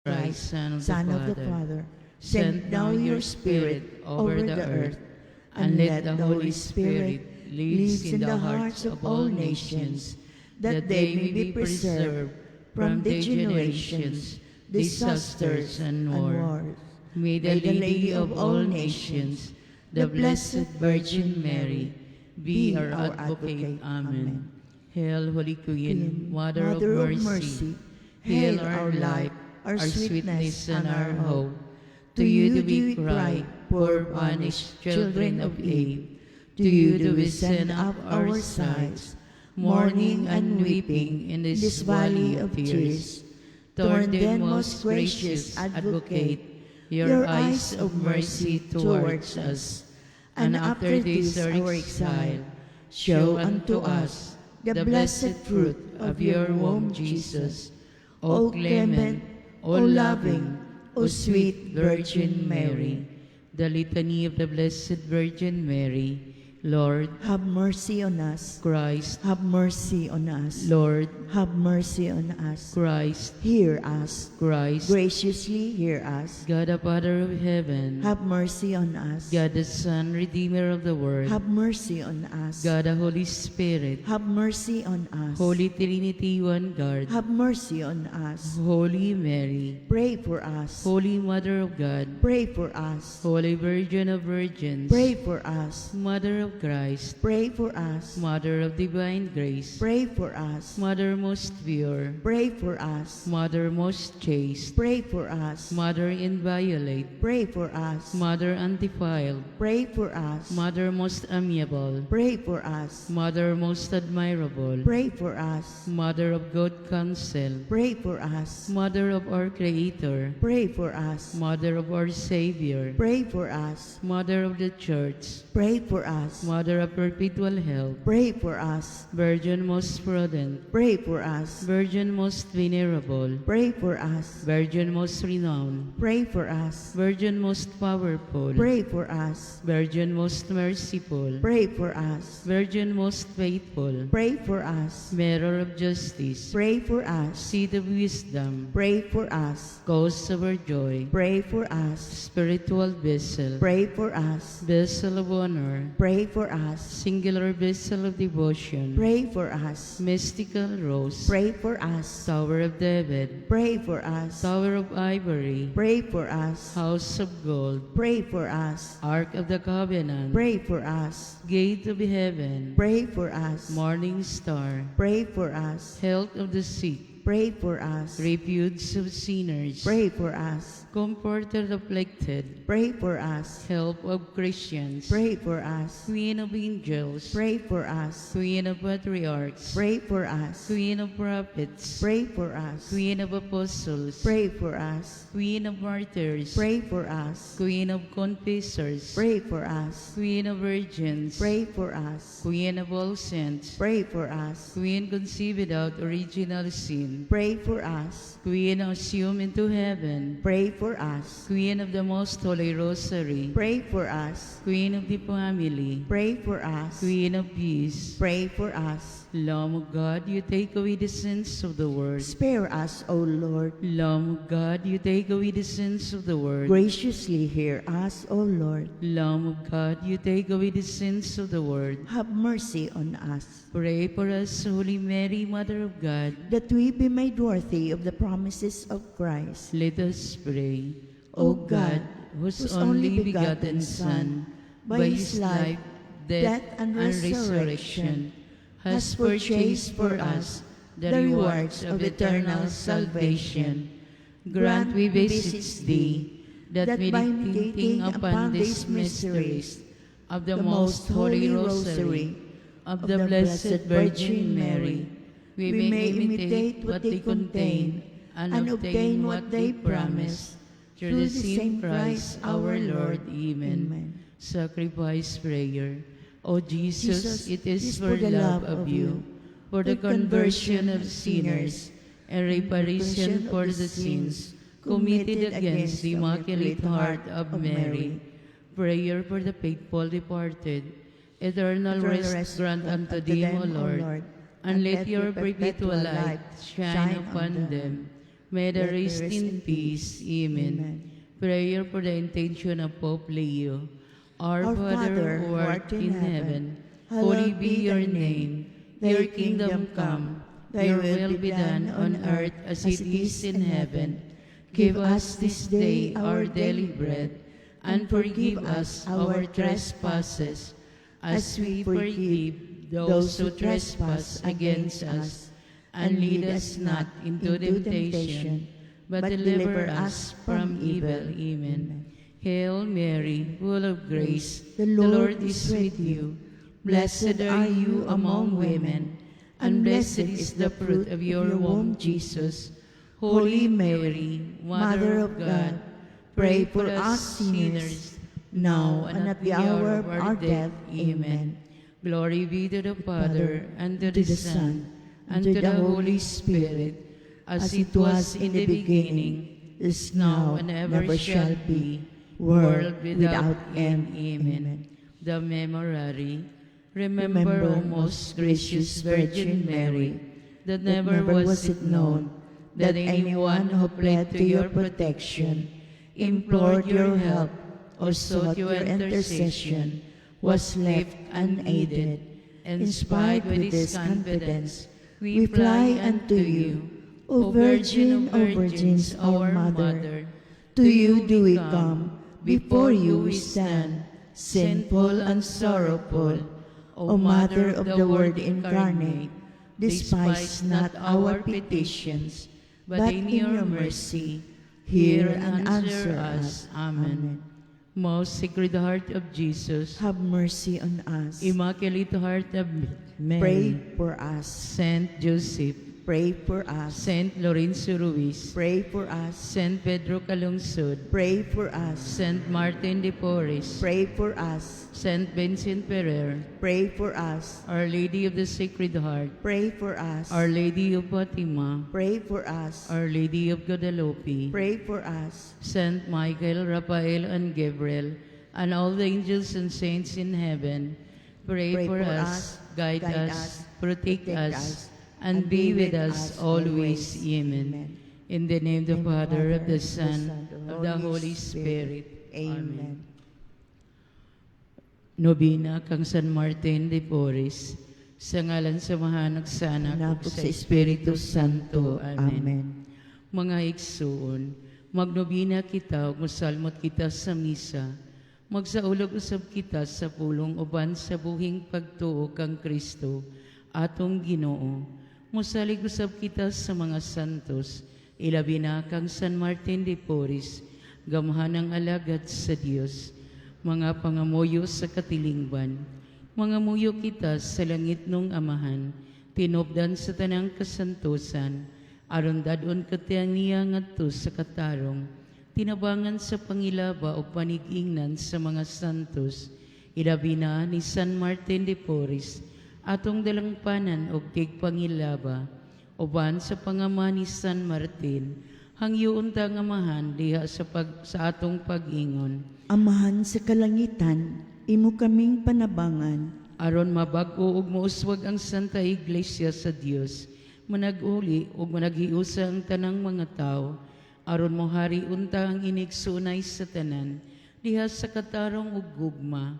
Christ, Son of Son the of the Father, Father, send now your Spirit over the earth, and let the Holy Spirit lives in the hearts of all nations, that they may be preserved from degenerations, disasters, and war. May the Lady of all nations, the Blessed Virgin Mary, be our advocate. Amen. Hail, Holy Queen, Mother of Mercy, hail our life, our sweetness, and our hope. To you do we cry, poor banished children of Eve. To you do we send up our sighs, mourning and weeping in this valley of tears. Turn then, most gracious Advocate, your eyes of mercy towards us, and after this our exile, show unto us the blessed fruit of your womb, Jesus. O clement, O loving, O sweet Virgin Mary. The Litany of the Blessed Virgin Mary. Lord, Have mercy on us. Christ, Have mercy on us. Lord, Have mercy on us. Christ, Hear us. Christ, Graciously hear us. God the Father of heaven, Have mercy on us. God the Son, Redeemer of the world, Have mercy on us. God the Holy Spirit, Have mercy on us. Holy Trinity, one God, Have mercy on us. Holy Mary, Pray for us. Holy Mother of God, Pray for us. Holy Virgin of Virgins, Pray for us. Mother of Christ, Pray for us. Mother of Divine Grace, Pray for us. Mother most pure, Pray for us. Mother most chaste, Pray for us. Mother inviolate, Pray for us. Mother undefiled, Pray for us. Mother most amiable, Pray for us. Mother most admirable, Pray for us. Mother of good counsel, Pray for us. Mother of our Creator, Pray for us. Mother of our Savior, Pray for us. Mother of the Church, Pray for us. Mother of perpetual help, Pray for us. Virgin most prudent, Pray for us. Virgin most venerable, Pray for us. Virgin most renowned, Pray for us. Virgin most powerful, Pray for us. Virgin most merciful, Pray for us. Virgin most faithful, Pray for us. Mirror of justice, Pray for us. Seat of wisdom, Pray for us. Cause of our joy, Pray for us. Spiritual vessel, Pray for us. Vessel of honor, Pray for us. Singular vessel of devotion, Pray for us. Mystical rose, Pray for us. Tower of David, Pray for us. Tower of ivory, Pray for us. House of gold, Pray for us. Ark of the Covenant, Pray for us. Gate of heaven, Pray for us. Morning star, Pray for us. Health of the sick, Pray for us. Refuge of sinners, Pray for us. Comforter afflicted, Pray for us. Help of Christians, Pray for us. Queen of angels, Pray for us. Queen of patriarchs, Pray for us. Queen of prophets, Pray for us. Queen of apostles, Pray for us. Queen of martyrs, Pray for us. Queen of confessors, Pray for us. Queen of virgins, Pray for us. Queen of all saints, Pray for us. Queen conceived without original sin, Pray for us. Queen assumed into heaven, Pray for us. Queen of the Most Holy Rosary, Pray for us. Queen of the family, Pray for us. Queen of peace, Pray for us. Lamb of God, you take away the sins of the world. Spare us, O Lord. Lamb of God, you take away the sins of the world. Graciously hear us, O Lord. Lamb of God, you take away the sins of the world. Have mercy on us, Pray for us, Holy Mary, Mother of God. That we be made worthy of the promises of Christ. Let us pray. O God, whose only begotten Son, by his life, death, and resurrection, has purchased for us the rewards of eternal salvation, grant, we beseech thee, that meditating upon these mysteries of the most holy rosary of the Blessed Virgin Mary, we may imitate what they contain and obtain what they promise. Through the same Christ our Lord. Amen. Amen. Sacrifice prayer. O Jesus, it is for love of you, for the conversion of sinners, and reparation for the sins committed against the Immaculate Heart of Mary. Prayer for the faithful departed. Eternal rest grant unto them, O Lord, and let your perpetual light shine upon them. May they rest in peace. Amen. Prayer for the intention of Pope Leo. Our Father, who art in heaven, holy be your name. Your kingdom come, your will be done on earth as it is in heaven. Give us this day our daily bread, and forgive us our trespasses, as we forgive those who trespass against us. And lead us not into temptation, but deliver us from evil. Amen. Hail Mary, full of grace, the Lord is with you. Blessed are you among women, and blessed is the fruit of your womb, Jesus. Holy Mary, Mother of God, pray for us sinners, now and at the hour of our death. Amen. Glory be to the Father, and to the Son, and to the Holy Spirit, as it was in the beginning, is now, and ever shall be, world without end. Amen. The Memorare. Remember, O most gracious Virgin Mary, that never was it known that anyone who fled to your protection, implored your help, or sought your intercession was left unaided. Inspired with this confidence, we fly unto you, O Virgin of Virgins, our Mother. To you do we come, before you we stand, sinful and sorrowful. O Mother of the Word incarnate, despise not our petitions, but in your mercy, hear and answer us. Amen. Most Sacred Heart of Jesus, have mercy on us. Immaculate Heart of Mary, pray for us. Saint Joseph, pray for us. Saint Lorenzo Ruiz, pray for us. Saint Pedro Calungsod, pray for us. Saint Martin de Porres, pray for us. Saint Vincent Ferrer, pray for us. Our Lady of the Sacred Heart, pray for us. Our Lady of Fatima, pray for us. Our Lady of Guadalupe, pray for us. Saint Michael, Raphael, and Gabriel, and all the angels and saints in heaven, pray for us, guide us, protect us, and be with us always. Amen. In the name of the Father, of the Son, of the Holy Spirit. Amen. Nobina kang San Martin de Porres, sa ngalan sa Amahan ug sa Anak ug Anak sa Espiritu Santo. Amen. Amen. Mga igsuon, magnobina kita ug mosalmot kita sa misa. Magsaulog usab kita sa pulong uban sa buhing pagtuo kang Kristo, atong Ginoo. Mosalig usab kita sa mga santos, ilabi na kang San Martin de Porres, gamhanang alagad sa Dios, mga pangamuyo sa katilingban. Mangamuyo kita sa langit nung Amahan, tinubdan sa tanang kasantosan, aron dad-on kita niya ngadto sa katarong, tinabangan sa pangilaba o panigingnan sa mga santos, ilabi na ni San Martin de Porres, atong dalangpanan og tigpangilaba, uban sa pangama ni San Martin, hangyoon ta ang Amahan diha sa atong pag-ingon. Amahan sa kalangitan, imo kaming panabangan. Aron mabag-o ug mouswag ang Santa Iglesia sa Dios, manag-uli ug managhiusa ang tanang mga tawo, aron mohari unta ang inigsuonay sa tanan diha sa katarong ug gugma.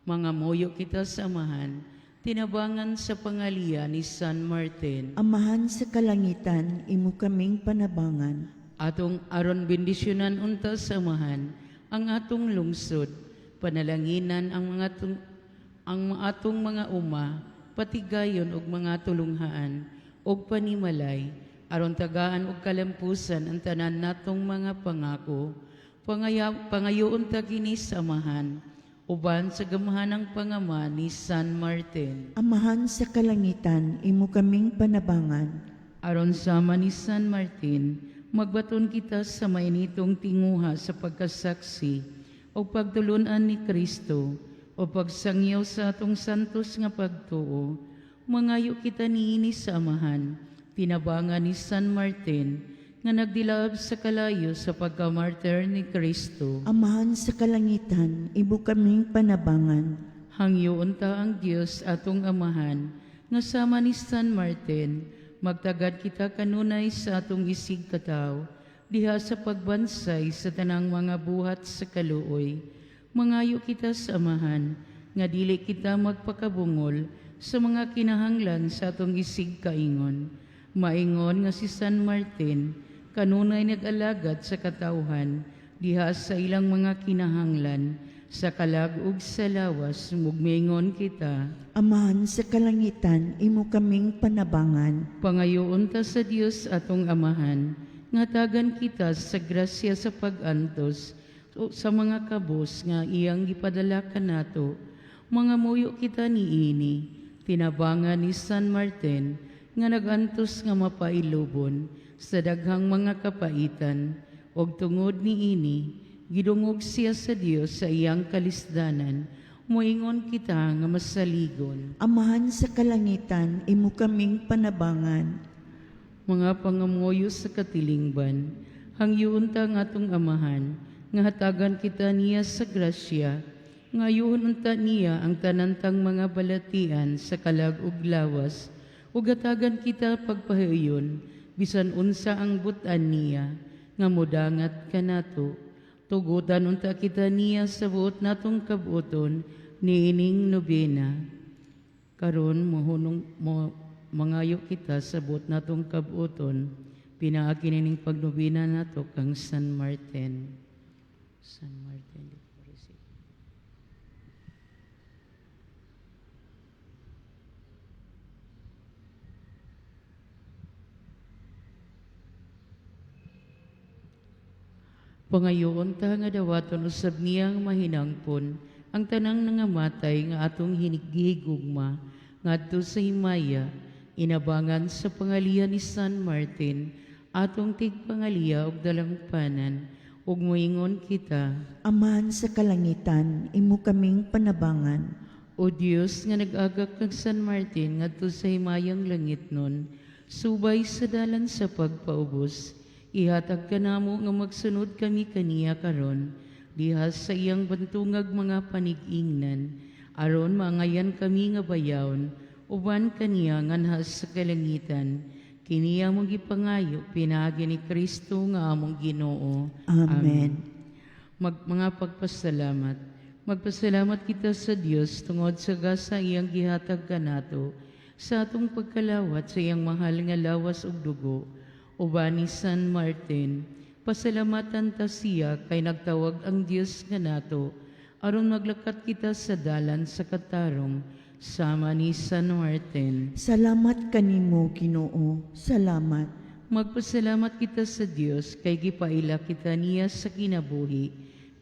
Mangamuyo kita sa Amahan, tinabangan sa pangaliya ni San Martin. Amahan sa kalangitan, imo kaming panabangan. Atong aron bendisyonan unta sa Amahan ang atong lungsod, panalanginan ang atong mga uma, patigayon og mga tulunghaan og panimalay, aron tagaan og kalampusan ang tanan natong mga pangako. Pangayoon ta kini sa Amahan, uban sa gamhanang pangama ni San Martin. Amahan sa kalangitan, imo kaming panabangan. Aron sama ni San Martin, magbaton kita sa mainitong tinguha sa pagkasaksi o pagtulunan ni Kristo o pagsangyaw sa atong santos nga pagtuo. Mangayo kita niini sa Amahan, tinabangan ni San Martin, nga nagdilaab sa kalayo sa pagkamartir ni Kristo. Amahan sa kalangitan, imo kaming panabangan. Hangyoon ta ang Dios atong Amahan, nga sama ni San Martin, Magtagad kita kanunay sa atong isig katawo, diha sa pagbansay sa tanang mga buhat sa kaluoy. Mangayo kita sa Amahan, nga dili kita magpakabungol sa mga kinahanglan sa atong isig kaingon. Maingon nga si San Martin, kanunay nag-alagad sa katawhan, diha sa ilang mga kinahanglan, sa kalag ug sa lawas, mugmingon kita. Amahan sa kalangitan, imo kaming panabangan. Pangayoon ta sa Dios atong Amahan, nga tagan kita sa grasya sa pag-antos o sa mga kabos nga iyang gipadala kanato. Mangamuyo kita niini, tinabangan ni San Martin, nga nagantos nga mapailubon sa daghang mga kapaitan, og tungod niini gidungog siya sa Dios sa iyang kalisdanan. Moingon kita nga masaligon. Amahan sa kalangitan, imo kaming panabangan. Mga pangamuyo sa katilingban, hangyoon ta nga atong Amahan, nga hatagan kita niya sa grasya, ngayuhon unta niya ang tanantang mga balatian sa kalag ug lawas, ug hatagan kita pagpahiuyon, bisan unsa ang butan niya, nga modangat kanato. Tugutan unta kita niya sa buot natong kabuoton niining nobena. Karon mohunong mo mangayo kita sa buot natong kabuoton, pinaagi nining pagnobena nato kang San Martin. San Martin de Porres. Pangayoon ta nga dawaton usab niyang mahinangpon ang tanang nangamatay nga atong hinigigugma ngadto sa himaya, inabangan sa pangaliya ni San Martin, atong tigpangaliya og dalangpanan, ug moingon kita. Amahan sa kalangitan, imo kaming panabangan. O Dios nga nag-agak kang San Martin ngadto sa himayang langit nun, subay sa dalan sa pagpaubos, ihatag kanamo nga magsunod kami kaniya karon, diha sa iyang bantungag mga panig-ingnan, aron maangayan kami nga bayawon, uban kaniya nganha sa kalangitan. Kini among gipangayo, pinaagi ni Kristo nga among Ginoo. Amen. Mga pagpasalamat. Magpasalamat kita sa Dios tungod sa gasa iyang gihatag kanato sa atong pagkalawat sa iyang mahal nga lawas ug dugo. Uban ni San Martin, pasalamatan ta siya kay nagtawag ang Dios kanato aron maglakat kita sa dalan sa katarong sama ni San Martin. Salamat kanimo, Ginoo. Salamat. Magpasalamat kita sa Dios kay gipaila kita niya sa kinabuhi.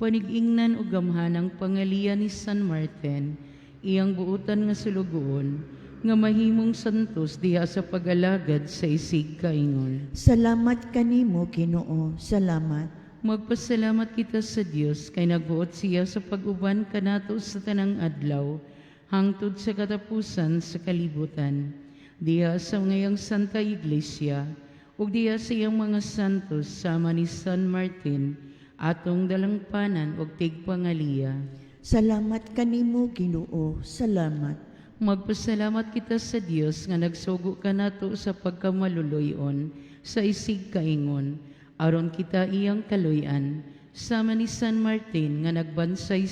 Panig-ingnan og gamhanang pangaliya ni San Martin, iyang buutan nga sulugoon, nga mahimong santos diha sa pag-alagad sa isig kaingon. Salamat kanimo, Ginoo. Salamat. Magpasalamat kita sa Dios kay nagbuot siya sa pag-uban kanato sa tanang adlaw hangtod sa katapusan sa kalibutan. Diha sa ngayang Santa Iglesia ug diha sa iyang mga santos sama ni San Martin, atong dalangpanan ug tigpangaliya. Salamat kanimo, Ginoo. Salamat. Magpasalamat kita sa Dios nga nagsugo kanato sa pagkamaluluyon sa isig kaingon, aron kita iyang kaluy-an sama ni San Martin nga nagbansay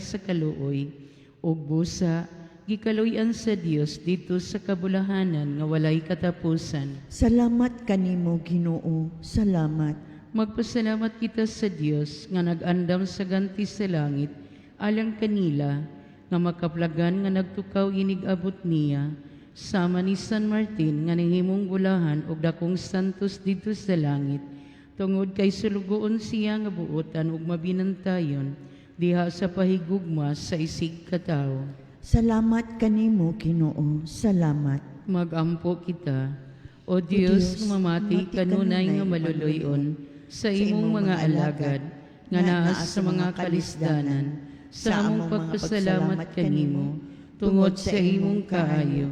sa kaluoy ug busa gikaluy-an sa Dios didto sa kabulahanan nga walay katapusan. Salamat kanimo, Ginoo. Salamat. Magpasalamat kita sa Dios nga nag-andam sa ganti sa langit alang kanila nga makaplagan nga nagtukaw inig-abot niya sama ni San Martin nga nahimong bulahan og dakong santos didto sa langit, tungod kay sulugoon siya nga buotan ug mabinantayon diha sa pahigugma sa isig katawo. Salamat kanimo, Ginoo. Salamat. Magampo kita. O Dios, mamati kanunay nga maluluyon sa imong mga alagad nga naa sa mga kalisdanan, sa among pagpasalamat kanimo tungod sa imong kaayo.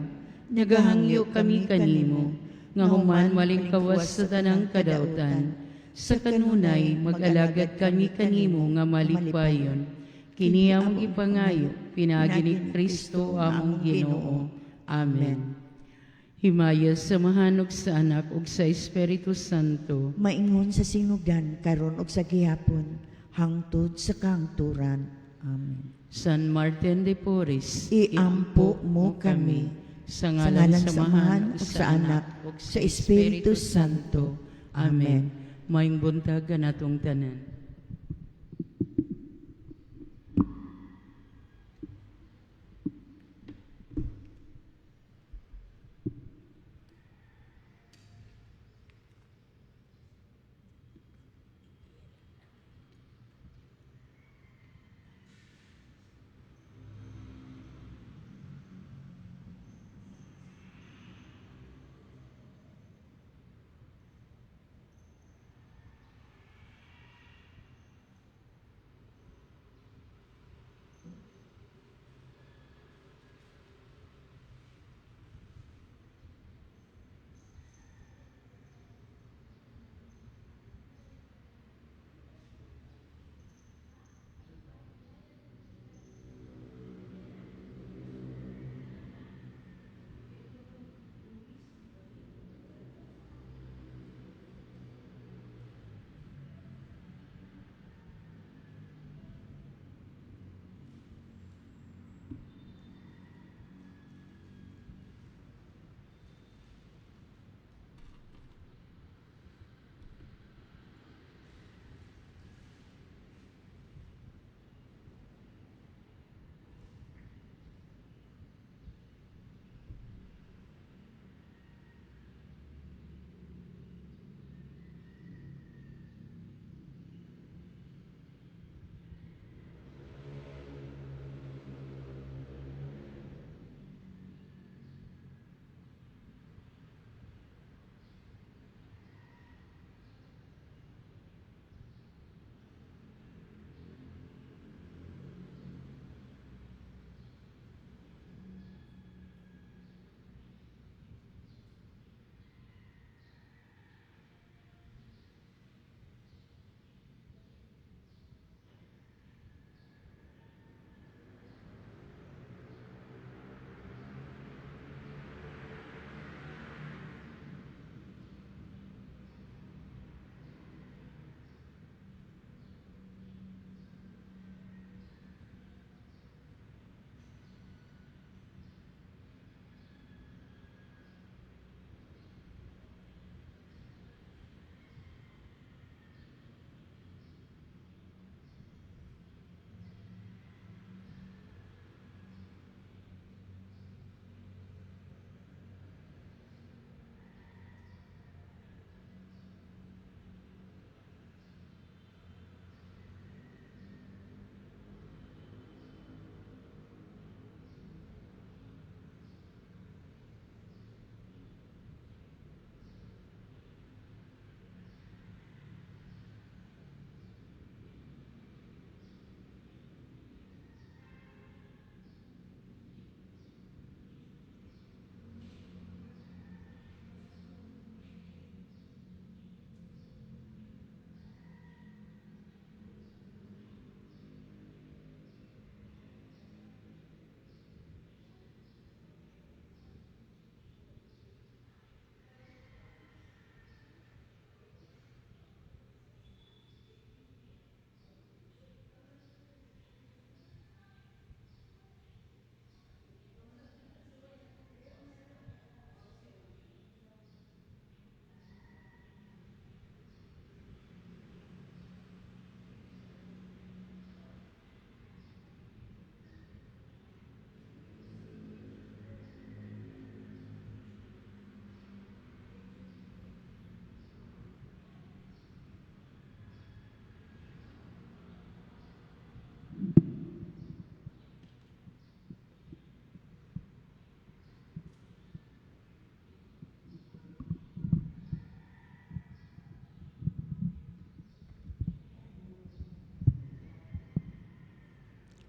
Nagahangyo kami kanimo nga human malingkawas sa tanang kadautan. Sa kanunay mag-alagad kami kanimo nga malikpayon. Kini among ipangayo pinaagi ni Kristo among Ginoo. Amen. Himaya sa Amahan ug sa Anak ug sa Espiritu Santo. Maingon sa sinugdan, karon ug sa gihapon, hangtod sa kahangturan. Amen. San Martin de Porres, Iampo mo kami. Sa Sa ngalan ngalan sa sa Amahan Amahan ug sa Anak ug sa Espiritu Santo. Amen. Maayong buntag kanatong tanan.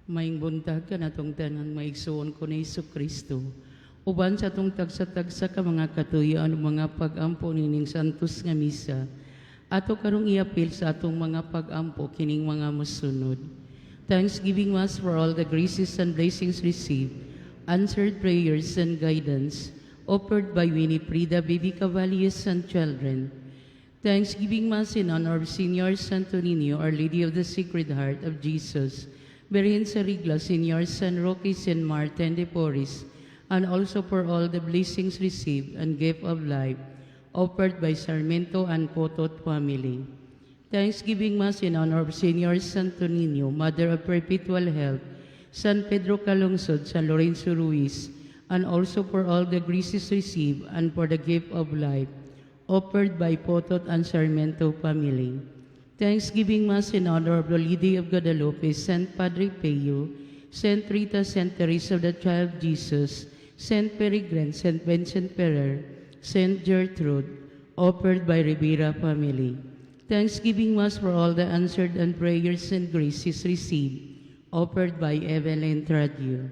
Maayong buntag kanatong tanan, mga igsuon ko ni Hesus Kristo. Uban sa atong tagsa-tagsa ka mga katuyoan ug mga pag-ampo nining santos nga misa, ato karong iapil sa atong mga pag-ampo kining mga mosunod. Thanksgiving Mass for all the graces and blessings received, answered prayers and guidance, Offered by Winifrida Baby Cavallius and children. Thanksgiving Mass in honor of Senior Santo Niño, Our Lady of the Sacred Heart of Jesus, Birhen sa Regla, Senior San Roque, Saint Martin de Porres, and also for all the blessings received and gift of life, offered by Sarmiento and Potot family. Thanksgiving Mass in honor of Senior Santo Niño, Mother of Perpetual Help, San Pedro Calungsod, San Lorenzo Ruiz, and also for all the graces received and for the gift of life, offered by Potot and Sarmiento family. Thanksgiving Mass in honor of the Lady of Guadalupe, Saint Padre Pio, Saint Rita, Saint Teresa of the Child Jesus, Saint Peregrine, Saint Vincent Ferrer, Saint Gertrude, offered by Rivera family. Thanksgiving Mass for all the answered and prayers and graces received, offered by Evelyn Tradio.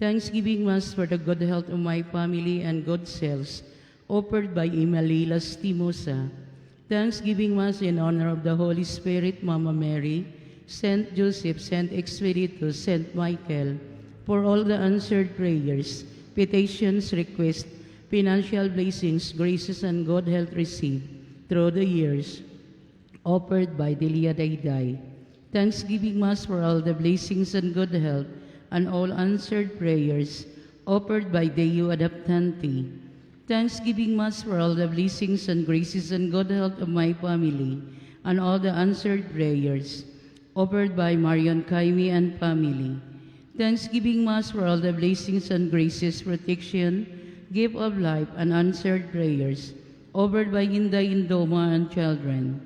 Thanksgiving Mass for the good health of my family and good sales, offered by Imalila Stimosa. Thanksgiving Mass in honor of the Holy Spirit, Mama Mary, Saint Joseph, Saint Expeditus, Saint Michael, for all the answered prayers, petitions, requests, financial blessings, graces, and good health received through the years, offered by Delia Dayday. Thanksgiving Mass for all the blessings and good health and all answered prayers, offered by Deo Adaptanti. Thanksgiving Mass for all the blessings and graces and good health of my family and all the answered prayers, offered by Marion Kaimi and family. Thanksgiving Mass for all the blessings and graces, protection, gift of life, and answered prayers, offered by Inday Indoma and children.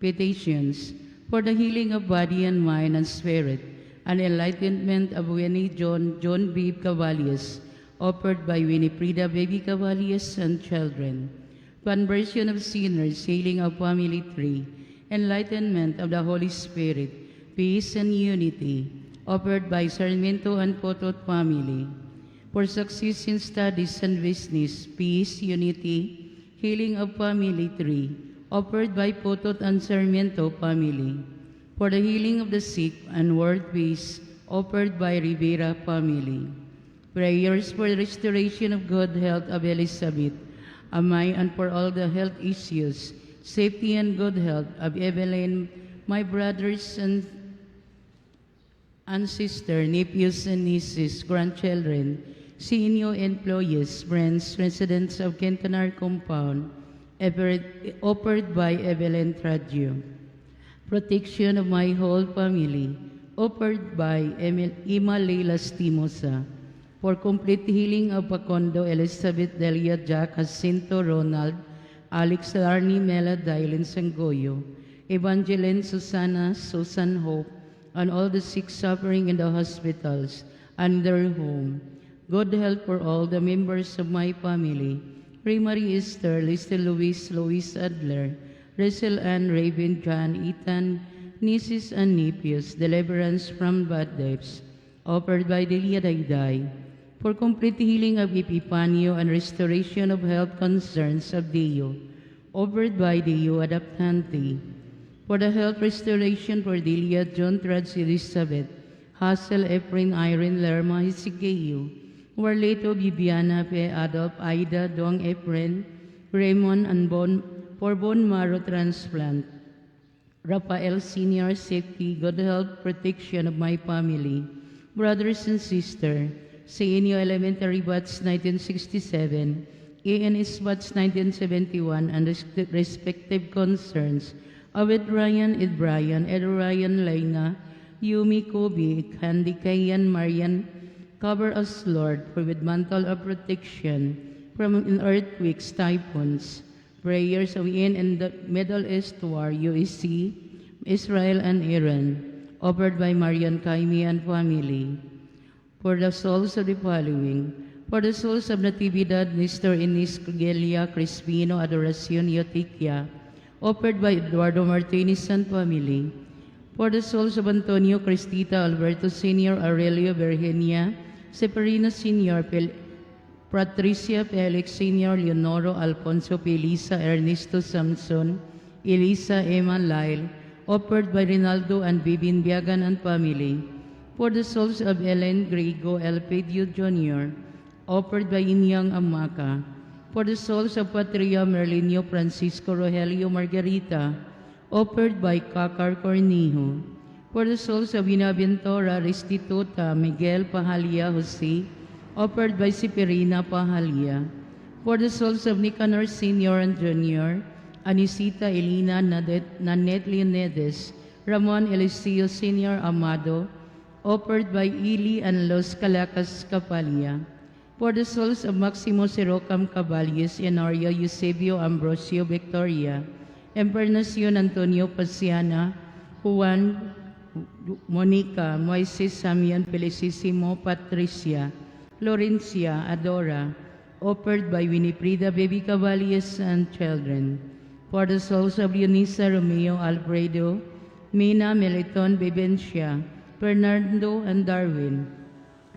Petitions for the healing of body and mind and spirit, and enlightenment of Winnie John, John B. Cavallius, offered by Winifrida Baby Cavallius and children. Conversion of sinners, healing of family tree, enlightenment of the Holy Spirit, peace and unity, offered by Sarmiento and Potot family. For success in studies and business, peace, unity, healing of family tree, offered by Potot and Sarmiento family. For the healing of the sick and world peace, offered by Rivera family. Prayers for the restoration of good health of Elizabeth, Amay, and for all the health issues, safety and good health of Evelyn, my brothers and sister, nephews and nieces, grandchildren, senior employees, friends, residents of Quintanar Compound, offered by Evelyn Tradio. Protection of my whole family, offered by Emma Leila Stimosa. For complete healing of Pacondo, Elizabeth, Delia, Jack, Jacinto, Ronald, Alex, Larnie, Mela, Dylan, Sangoyo, Evangeline, Susana, Susan Hope, and all the sick suffering in the hospitals and their home. Good health for all the members of my family. Ray Marie Esther, Lester Luis, Luis Adler, Russell Ann, Raven, John, Ethan, nieces and nephews, deliverance from bad debts, offered by Delia Dayday. For complete healing of Epifanio and restoration of health concerns of Dio, offered by Dio Adaptanti. For the health restoration for Delia, John Trads, Elizabeth, Hassel, Efrain, Irene, Lerma, Hisigeo, Warleto, Bibiana, Pe, Adolf, Aida, Dong, Efren, Raymond, and bone, for bone marrow transplant. Rafael Senior, safety, good health, protection of my family, brothers and sister, Senior Elementary Batch 1967, ANS Batch 1971, and respective concerns of Ed Ryan, Ed Bryan, Ed Ryan, Lena, Yumi Kobe, Candy Kayan, Marian, cover us, Lord, for with mantle of protection from earthquakes, typhoons, prayers of in and the Middle East War, USC, Israel and Iran, offered by Marian Kaimi and family. For the souls of the following, for the souls of Natividad, Nestor Ines, Gelia, Crispino, Adoracion, Yotikia, offered by Eduardo Martinez and family. For the souls of Antonio, Cristita, Alberto Sr., Aurelio, Virginia, Severino Sr., Patricia, Felix Sr., Leonoro, Alfonso, Felisa, Ernesto, Samson, Elisa, Emma, Lyle, offered by Rinaldo and Bibin Biagan and family. For the souls of Ellen, Griego, Elpidio Jr., Offered by Inyang Amaka. For the souls of Patria, Merlinio, Francisco, Rogelio, Margarita, offered by Kakar Cornijo. For the souls of Buenaventura, Restituta, Miguel Pahalia, Jose, offered by Sipirina Pahalia. For the souls of Nicanor Sr. and Jr., Anisita Elena, Nanette Leonedes, Ramon Eliseo Sr. Amado, offered by Ili and Los Calacas Capalia. For the souls of Maximo Sirocam Caballes, Enorio Eusebio Ambrosio Victoria, Empernacion Antonio Paciana, Juan Monica, Moises Samian Felicissimo, Patricia, Florencia, Adora, offered by Winifrida Baby Caballes and children. For the souls of Eunisa Romeo Alfredo, Mina Meliton Bebencia, Fernando and Darwin,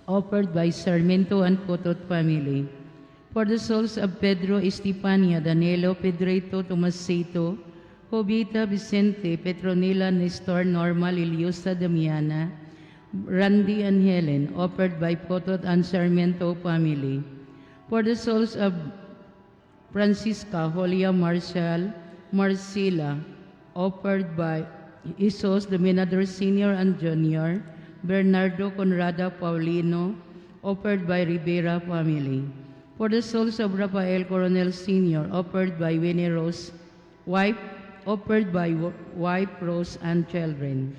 offered by Sarmiento and Potot family. For the souls of Pedro Estipania, Danilo Pedrito Tomasito, Jovita Vicente, Petronila Nestor, Norma Liliosa Damiana, Randy and Helen, offered by Potot and Sarmiento family. For the souls of Francisca, Julia Marshall, Marcela, offered by Jesus Dominador Sr. and Jr., Bernardo Conrada Paulino, offered by Rivera family. For the souls of Rafael Coronel Sr., offered by Winnie Rose, wife, offered by wife Rose and children.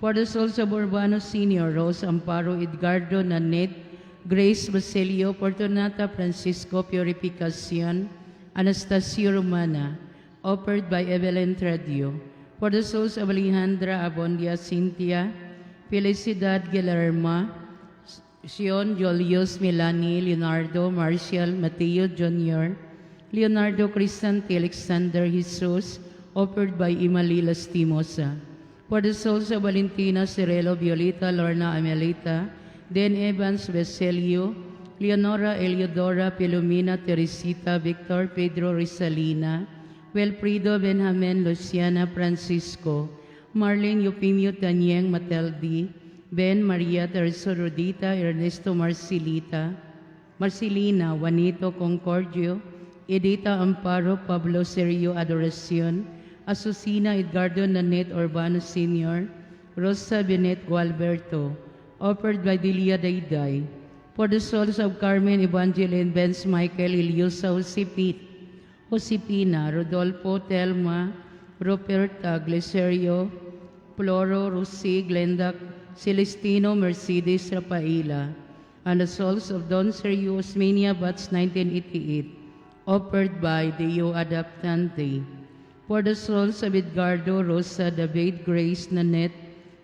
For the souls of Urbano Sr., Rose Amparo, Edgardo, Nanette, Grace Basilio, Fortunata Francisco, Purificacion, Anastasio Romana, offered by Evelyn Tradio. For the souls of Alejandra Abondia, Cynthia, Felicidad Guillerma, Sion Julius Milani, Leonardo Marcial, Mateo Jr., Leonardo Crisanti, Alexander Jesus, offered by Imali Lastimosa. For the souls of Valentina, Cirilo, Violeta, Lorna, Amelita, Den Evans, Basilio, Leonora, Eliodora, Pilomina, Teresita, Victor, Pedro, Rizalina, Wilfredo, Benjamin, Luciana, Francisco, Marlene, Eupimio, Tanyeng, Mateldi, Ben, Maria, Teresa, Rodita, Ernesto, Marcelita, Marcelina, Juanito, Concordio, Edita Amparo, Pablo Serio Adoracion, Azucena Edgardo Nanette Urbano Sr., Rosa Benet Gualberto, offered by Delia Dayday. For the souls of Carmen Evangeline, Benz Michael, Eliosa Josepit, Josepina, Rodolfo, Telma, Roberta, Glicerio, Floro, Rosi, Glenda, Celestino, Mercedes, Rafaela, and the souls of Don Sergio Osmeña Batch 1988, offered by Deo Adaptante. For the souls of Edgardo, Rosa, David, Grace, Nanette,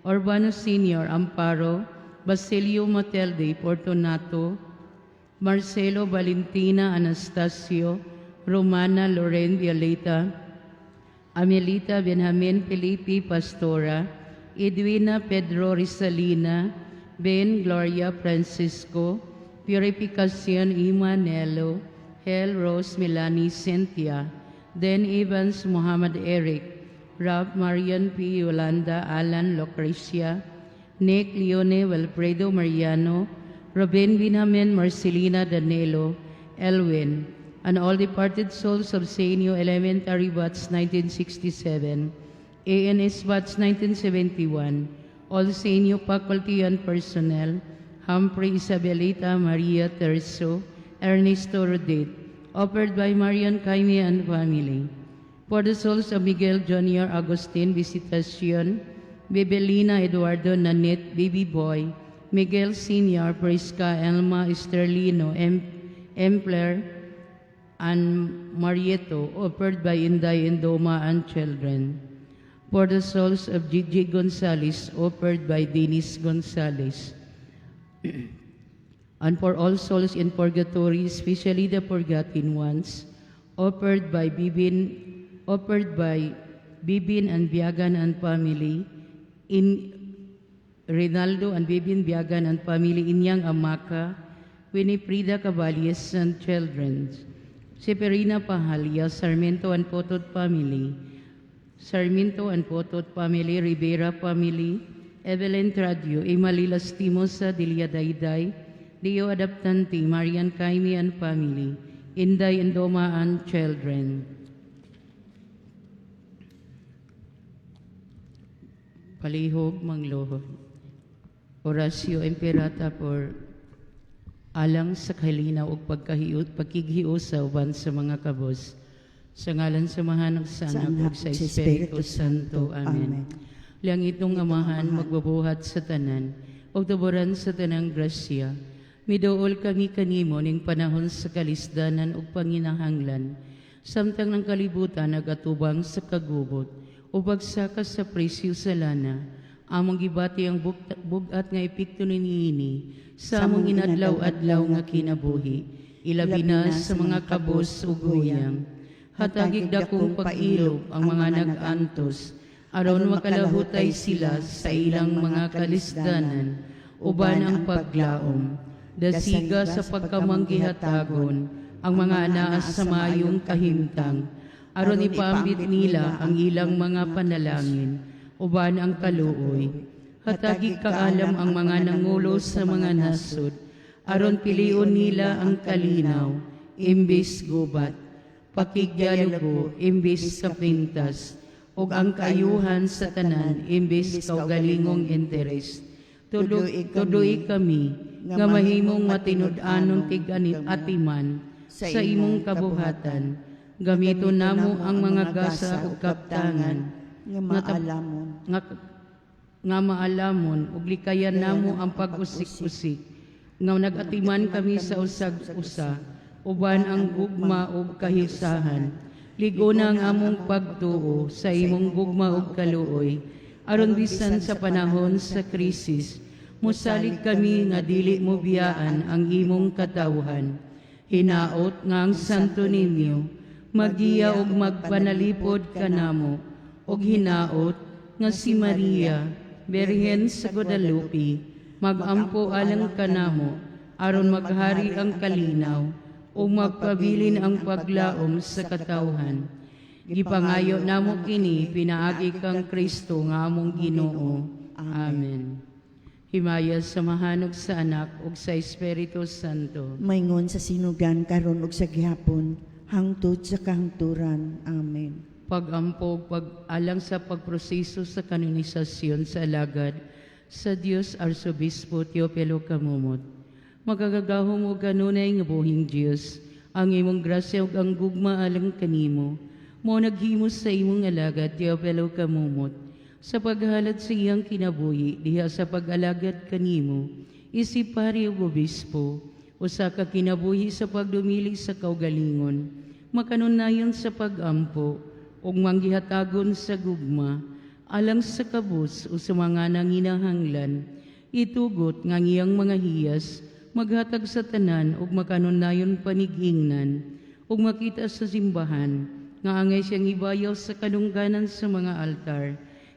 Urbano Sr., Amparo, Basilio Matelde, Fortunato, Marcelo, Valentina, Anastasio, Romana, Loren, Violeta, Amelita, Benjamin, Felipe, Pastora, Edwina, Pedro, Rizalina, Ben, Gloria, Francisco, Purificacion, Imanelo, Hel, Rose, Melanie, Cynthia, Den Evans, Muhammad Eric, Rob, Marian P. Yolanda, Alan, Lucrecia, Nick, Leone, Wilfredo, Mariano, Robin, Benjamin, Marcelina, Danilo, Elwin, and all departed souls of Senyo Elementary Batch 1967, ANS Batch 1971, all Senyo faculty and personnel, Humphrey Isabelita Maria Terso, Ernesto Rodit, offered by Marian Kaime and family. For the souls of Miguel Jr., Agustin Visitacion, Bebelina Eduardo Nanette, Baby Boy, Miguel Sr., Prisca, Elma Esterlino, Empler, and Marieto, offered by Inday Indoma and children. For the souls of Gigi Gonzalez, offered by Denise Gonzalez. And for all souls in purgatory, especially the forgotten ones, offered by Bibin and Biagan and family, in Rinaldo and Bibin Biagan and family, Inyang Amaka, Winifrida Caballes and children, Severina Pahalia, Sarmiento and Potot family, Sarmiento and Potot family, Rivera family, Evelyn Tradio, Emily Lastimosa, Delia Dayday, Leo Adaptanti, Marian Kaimi and family, Inday and Doma and children. Palihog mangluhod. Horacio Imperata for alang sa kalinaw ug pagkighiusa uban sa mga kabos. Sa ngalan sa Amahan ug sa Sa Anak Anak ug sa ug sa Espiritu Espiritu Santo. Santo. Amen. Amen. Langitnong Amahan, magbubuhat sa tanan ug tuboran sa tanang grasya. Miduol kami kanimo ning panahon sa kalisdanan ug panginahanglan. Samtang ng kalibutan nagatubang sa kagubot o bagsaka sa presyo sa lana, among gibati ang bugat nga epekto niini sa among inadlaw-adlaw nga kinabuhi, ilabi na sa mga kabos ug huyang. Hatagig dakong pag-ilob ang mga nag-antos, aron makalahutay sila sa ilang mga kalisdanan, uban ang paglaom. Dasiga sa pagkamanggihatagon ang mga anaa sa maayong kahimtang, aron ipaambit nila ang ilang mga panalangin, uban ang kaluoy. Hatagig kaalam ang mga nangulo sa mga nasod, aron pilion nila ang kalinaw, imbis gubat, pakigdialogo imbis kapintas, ug ang kaayuhan sa tanan imbis kaugalingong interes. Tudui kami nga mahimong matinud-anon tig-atiman sa imong kabuhatan. Gamiton namo ang mga gasa ug kaptangan nga maalamon nga maalamon ug likayan namo ang pag-usik-usik nga nag-atiman kami sa usag usa uban ang gugma ug kahiusahan. Lig-ona ang among pagtuo sa imong gugma ug kaluoy, aron bisan sa panahon sa krisis, mosalig kami nga dili mo biyaan ang imong katawhan. Hinaot nga ang Santo Niño magiya og magpanalipod kanamo, ug hinaot nga si Maria, Birhen sa Guadalupe, magampo alang kanamo, aron maghari ang kalinaw ug magpabilin ang paglaom sa katawhan. Gipangayo namo kini pinaagi kang Kristo nga among Ginoo. Amen. Himaya sa Amahan ug sa Anak ug sa Espiritu Santo. Maingon sa sinugan karon ug sa gihapon, hangtod sa kahangturan. Amen. Pagampo pag alang sa pagproseso sa kanonisasyon sa alagad sa Dios, Arsobispo Teopilo Camomot. Makagagahom ug kanunay nga buhing Dios, ang imong grasya ug ang gugma alang kanimo mao naghimo sa imong alagad Teopilo Camomot sa paghalad sa iyang kinabuhi diha sa pag-alagad kanimo isip pari ug obispo, usa ka kinabuhi sa pagdumili sa kaugalingon, makanunayon sa pagampo ug manggihatagon sa gugma alang sa kabus o sa mga nanginahanglan. Itugot nga ang iyang mga hiyas maghatag sa tanan ug makanunayon panigingnan, ug makita sa simbahan nga angay siyang ibayaw sa kadungganan sa mga altar,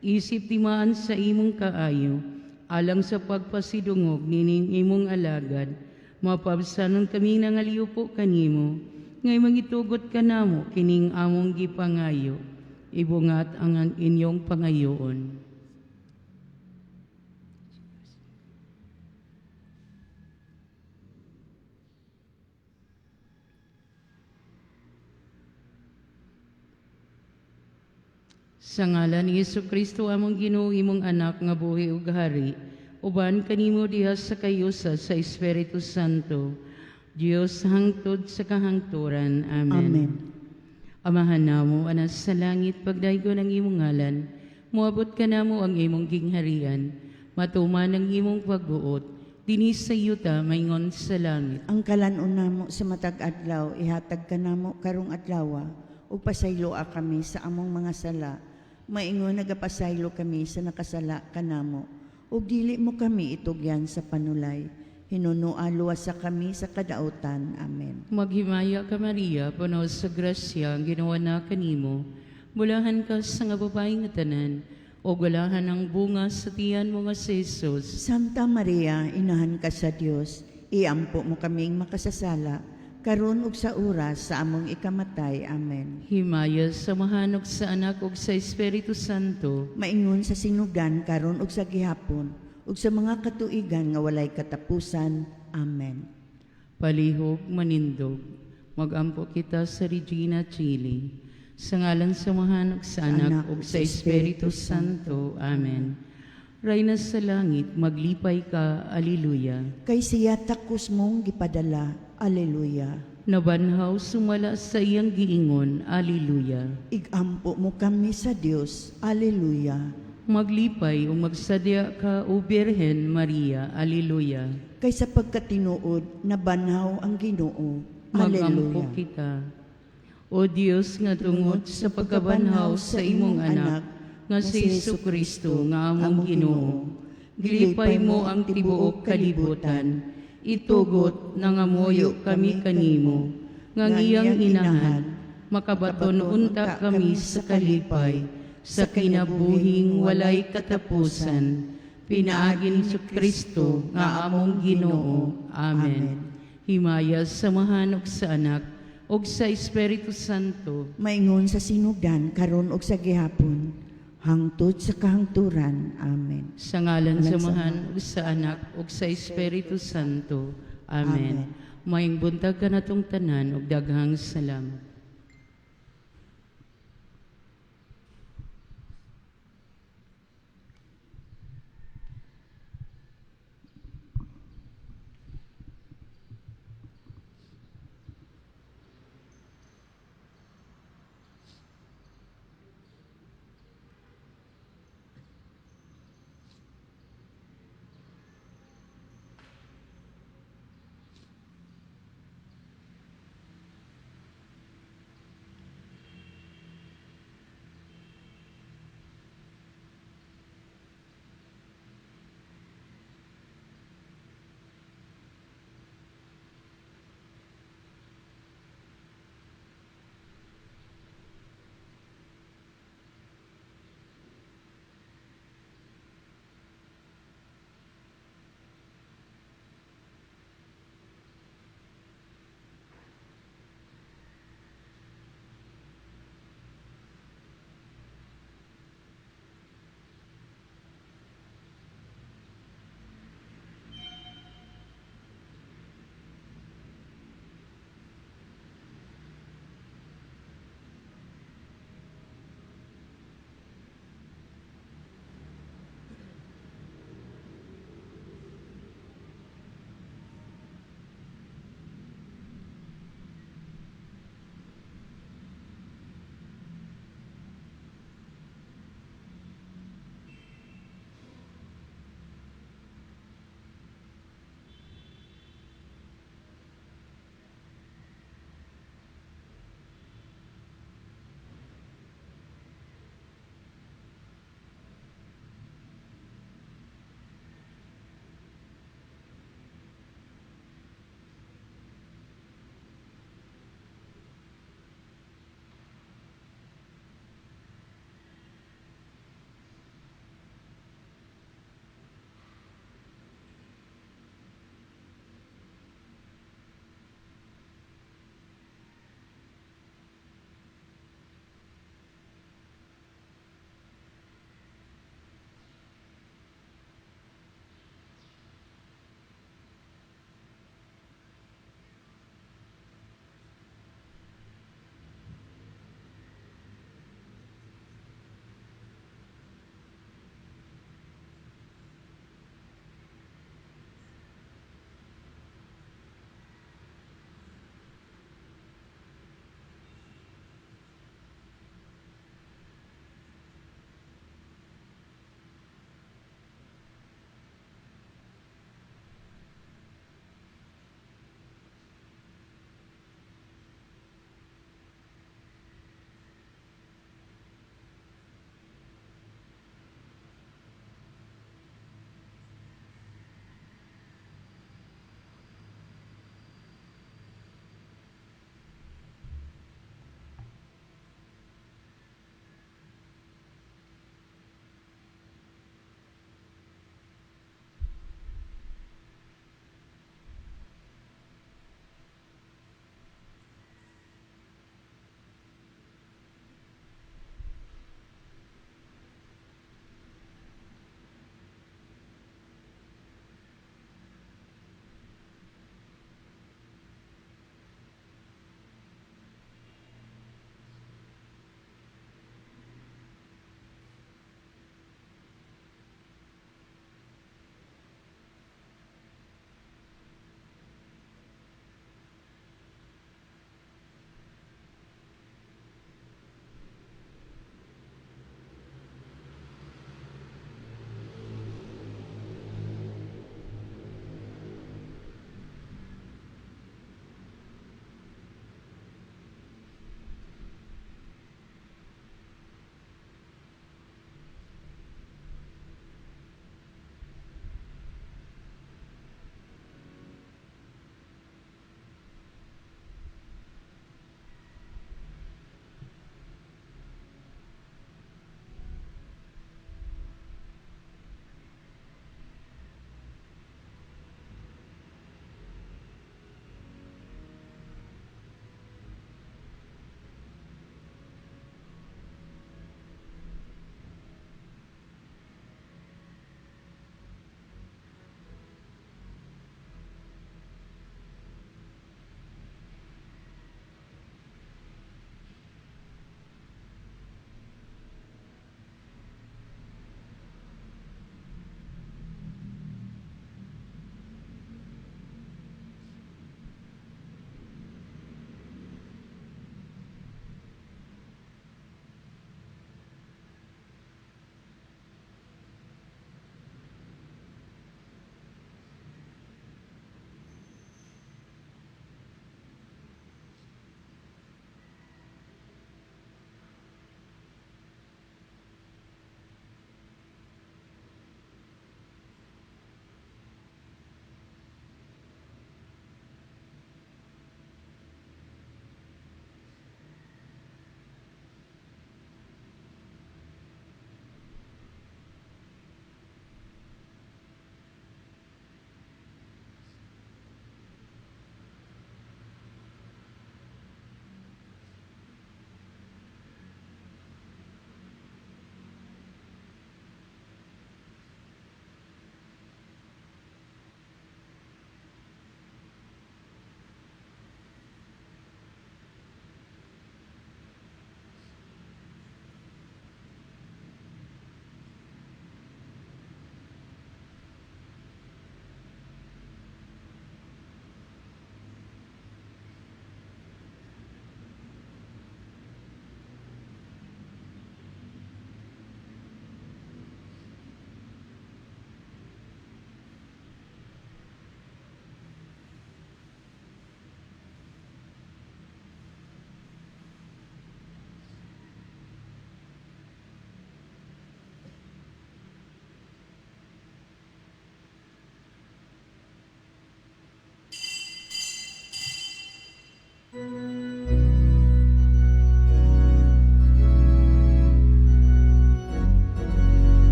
isip timaan sa imong kaayo alang sa pagpasidungog nining imong alagad. Mapabsanon kami nangaliupo kanimo, ngay mangitugot kanamo kining among gipangayo. Ibungat ang inyong pangayoon. Sa ngalan ni Hesus Kristo among Ginoo, imong anak nga buhi ug hari uban kanimo diha sa kayusa sa Espiritu Santo, Dios hangtod sa kahangturan. Amen. Amen. Amahan namo anas sa langit, pagdaygon ang imong ngalan, moabot kanamo ang imong gingharian, matuman ang imong pagbuot dinhi sa yuta maingon sa langit. Ang kalan-on namo sa matag adlaw ihatag kanamo karong adlaw, ug pasayloa kami sa among mga sala, maingon nagapasaylo kami sa nakasala kanamo, ug dili mo kami itugyan sa panulay, hinunoa luwasa kami sa kadautan. Amen. Maghimaya ka, Maria, puno sa grasya, ang Ginoo na kanimo. Bulahan ka sa nga babae nga tanan, ug bulahan ang bunga sa tiyan mo nga si Jesus. Santa Maria, inahan ka sa Dios, iampo mo kaming makasasala, karon ug sa oras sa among ikamatay. Amen. Himaya sa Amahan ug sa Anak ug sa Espiritu Santo. Maingon sa sinugan karon ug sa gihapon ug sa mga katuigan nga walay katapusan. Amen. Palihog manindog, magampo kita sa Regina Chili. Sa ngalan sa Amahan ug sa Anak ug sa Espiritu Santo. Amen. Rayna sa langit, maglipay ka, Alleluia. Kay siya takos mong gipadala. Alleluia. Nabanhaw sumala sa iyang giingon, Alleluia. Igampo mo kami sa Dios. Alleluia. Maglipay o magsadya ka, O Birhen Maria, Alleluia. Kay sa pagkatinuod, nabanhaw ang Ginoo. Magampo Alleluia. kita. O Dios nga tungod sa pagkabanhaw sa imong anak, nga si Jesu Kristo nga among Ginoo, gilipay mo ang tibuok kalibutan, itugot nangamuyo kami kanimo, nga ang iyang inahan, makabaton unta kami sa kalipay, sa kinabuhing walay katapusan, pinaagi ni Kristo nga among Ginoo. Amen. Himaya sa Amahan ug sa Anak ug sa Espiritu Santo. Maingon sa sinugdan karon ug sa gihapon, hangtod sa kahangturan. Amen. Sa ngalan sa Ngalan sa Amahan ug sa Anak ug sa Espiritu Santo. Amen. Amen. Maayong buntag kanatong tanan ug daghang salamat.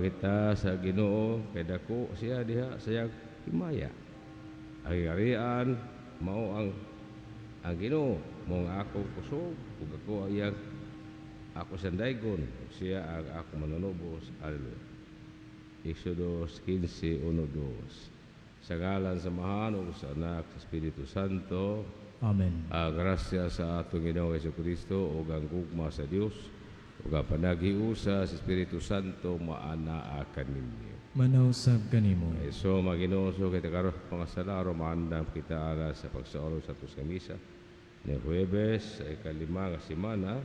kita sa Ginoo kay dako siya diha sa iyang himaya. Ang giharian mao ang Ginoo, mao ang akong kusog ug ako ang iyang ako siyang daygon, siya ang akong manunubos. Alleluia. Exodus 15:1-2. Sa ngalan sa Amahan ug sa Anak sa Espiritu Santo. Amen. Ang grasya sa atong Ginoong Hesukristo ug ang gugma sa Dios ug ang panaghiusa sa Espiritu Santo maanaa kaninyo. Manausab kanimo. So Ginoo so kita karon pangasala aron maandam kita ara sa pagsaulog sa atos nga misa ni Huwebes sa ikalima nga semana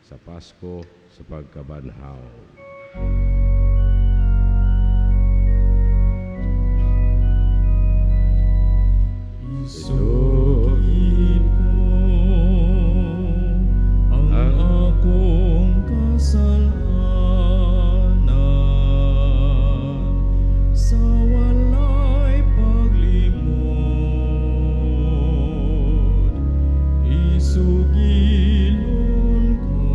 sa Pasko sa pagkabanhaw. Isugid ko ang akong kasalanan sa walay paglimod. Isugilon ko.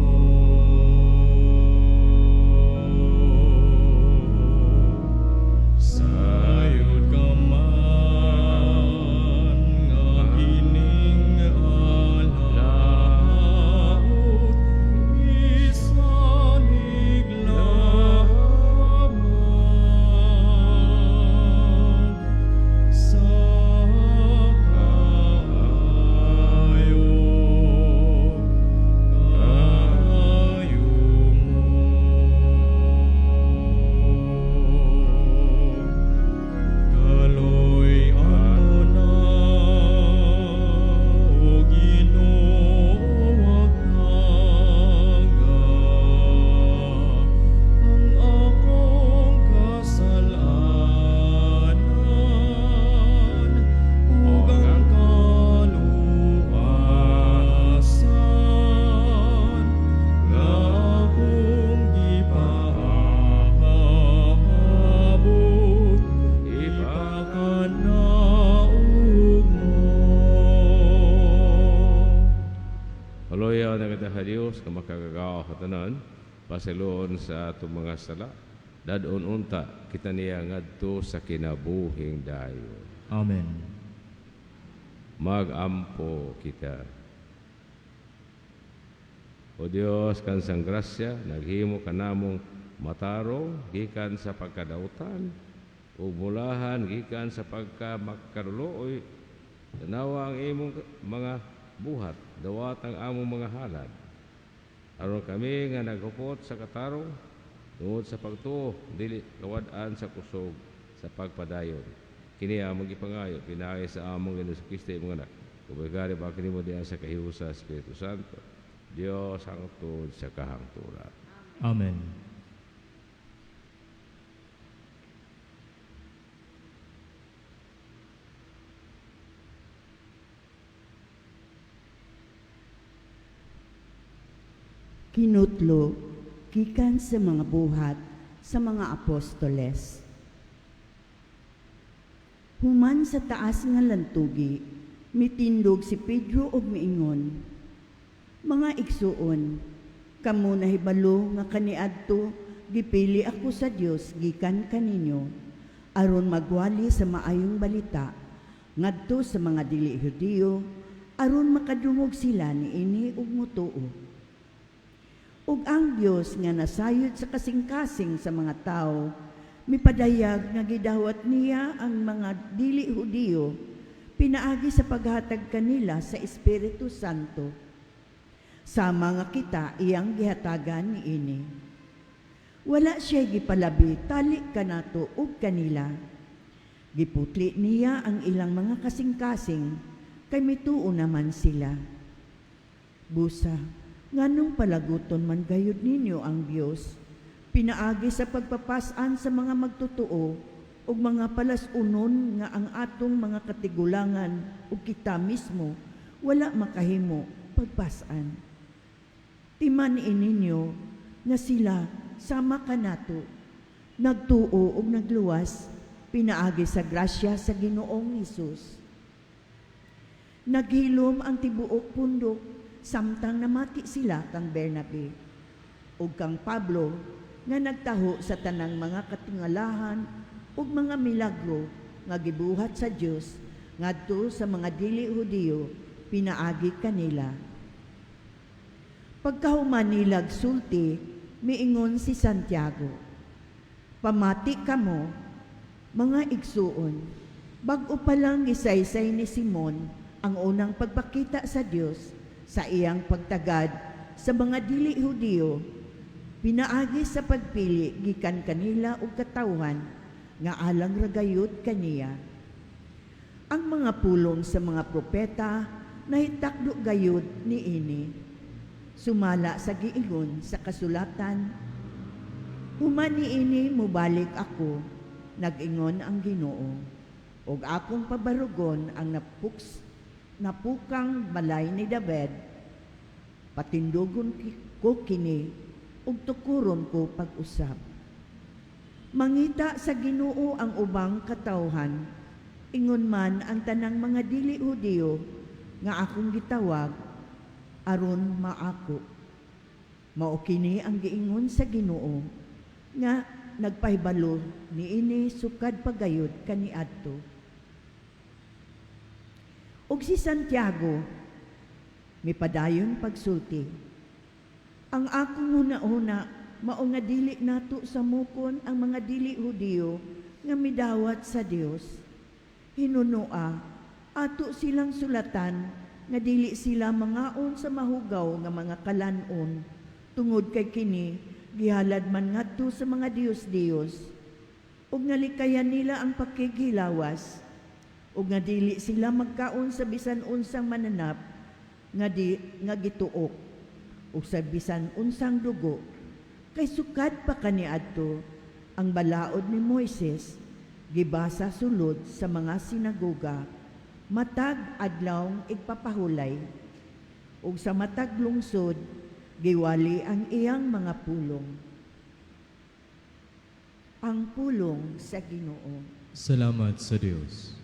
Sayod ka man nga kining alaot, isalig lamang sa kaayo, kaayo mo. Kaluy-an mo na, O Ginoo, tanga ang akong kasalanan ug ang kaluasan nga akong gipaabot, ipakanaog mo. Hallelujah na kita sa Dios nga makagagahom sa tanan, pasayloon sa atong mga sala. Dad-on unta kita niya ngadto sa kinabuhing dayon. Amen. Magampo kita. O Dios, kansang grasya, naghimo kanamong matarong gikan sa pagkadautan ug mulahan gikan sa pagkamakaluoy. Tanawa ang imong mga buhat, dawat ang among mga halad. Aron kami nga naghupot sa katarong tungod sa pagtuo, dili kawad-an sa kusog sa pagpadayon. Kini among gipangayo pinaagi sa among Ginoong Kristo, imong anak. Ubay ba kini mo diha sa kahiusa sa Espiritu Santo. Dios hangtod sa kahangturan. Amen. Kinutlo gikan sa mga Buhat sa mga Apostoles. Human sa taas nga lantugi, mitindog si Pedro og miingon, "Mga igsuon, kamo nahibalo nga kaniadto gipili ako sa Dios gikan kaninyo aron magwali sa maayong balita ngadto sa mga dili Hudiyo aron makadungog sila niini ug motuo. Ug ang Dios nga nasayod sa kasing-kasing sa mga tawo, mipadayag nga gidawat niya ang mga dili Hudiyo pinaagi sa paghatag kanila sa Espiritu Santo. Sama nga kita iyang gihatagan niini. Wala siya gipalabi tali kanato ug kanila. Giputli niya ang ilang mga kasing-kasing kay mituo naman sila. Busa, nganong palaguton man gayud ninyo ang Dios, pinaagi sa pagpapas-an sa mga magtotoo ug mga palas-unon nga ang atong mga katigulangan ug kita mismo wala makahimo pagpas-an. Timan-i ninyo nga sila sama kanato nagtuo ug nagluwas pinaagi sa grasya sa Ginoong Hesus. Naghilom ang tibuok pundok samtang namati sila kang Bernabe ug kang Pablo. nga nagtaho sa tanang mga katingalahan ug mga milagro nga gibuhat sa Dios ngadto sa mga dili Hudiyo pinaagi kanila. Pagkahuman nilag sulti, miingon si Santiago, "Pamati kamo, mga igsuon, bag-o pa lang gisaysay ni Simon ang unang pagpakita sa Dios sa iyang pagtagad sa mga dili Hudiyo pinaagi sa pagpili gikan kanila og katawhan nga alang ra gayud kaniya. Ang mga pulong sa mga propeta nahitakdo gayud niini. Sumala sa giingon sa kasulatan, 'Human niini mobalik ako, nag-ingon ang Ginoo, ug akong pabarugon ang napukang balay ni David. Patindugon ko kini ug tukuron ko pag-usab.' Mangita sa Ginoo ang ubang katawhan, ingon man ang tanang mga dili Hudiyo nga akong gitawag aron maako. Mao kini ang giingon sa Ginoo nga nagpahibalo niini sukad pa gayud kaniadto." Ug si Santiago mipadayon pagsulti, "Ang akong huna-huna mao nga dili nato samukon ang mga dili Hudiyo nga midawat sa Dios. Hinunoa, ato silang sulatan nga dili sila mangaon sa mahugaw nga mga kalan-on tungod kay kini gihalad man ngadto sa mga diyos-diyos, ug nga likayan nila ang pakighilawas, ug nga dili sila magkaon sa bisan unsang mananap nga di nga gituok ug sa bisan unsang dugo, kay sukad pa kaniadto ang balaod ni Moises gibasa sulod sa mga sinagoga matag adlaw igpapahulay, ug sa matag lungsod giwali ang iyang mga pulong." Ang pulong sa Ginoo. Salamat sa Dios.